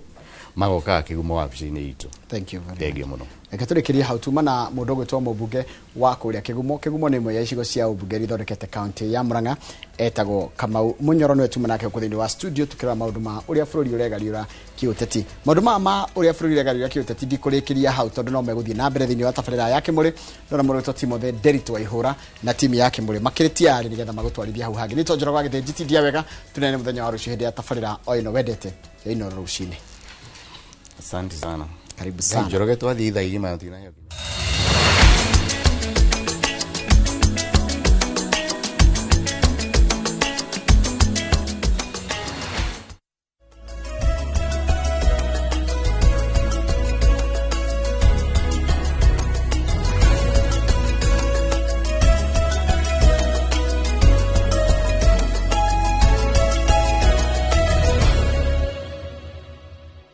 magokaga Kĩgumo wabici-inĩ itũ. Thank you very much. Thengiũ mũno. Reke tũrĩkĩrie hau. Tuma na mũndũ ũgwĩtwo mũmbunge wa kũrĩa Kĩgumo. Kĩgumo nĩ ĩmwe ya icigo cia ũmbunge iria ithondekete kaunti ya Murang'a, etagwo Kamau Mũnyoro. Nĩwe tuma nake gũkũ thĩinĩ wa studio tukĩrora maũndũ ma ũrĩa bũrũri ũregariũra kĩũteti. Maũndũ maya ma ũrĩa bũrũri ũregariũra kĩũteti ndikũrĩkĩria hau, tondũ no megũthiĩ na mbere thĩinĩ wa tabarĩra ya Kĩmũrĩ. Ndona mũndũ ũgwĩtwo Timothy Nderitu wa Ihũra na timu ya Kĩmũrĩ makĩrĩ tiarĩ nĩgetha magũtwarithia hau hangĩ. Nĩ Njoroge wa Gĩthĩnji, tindia wega, tunene mũthenya wa rũciũ hĩndĩ ya tabarĩra o ĩno wendete ya Inooro rũcinĩ. Asante sana. Karibu sana. Njoroge, twathiĩ thaa igima tũtinaheo.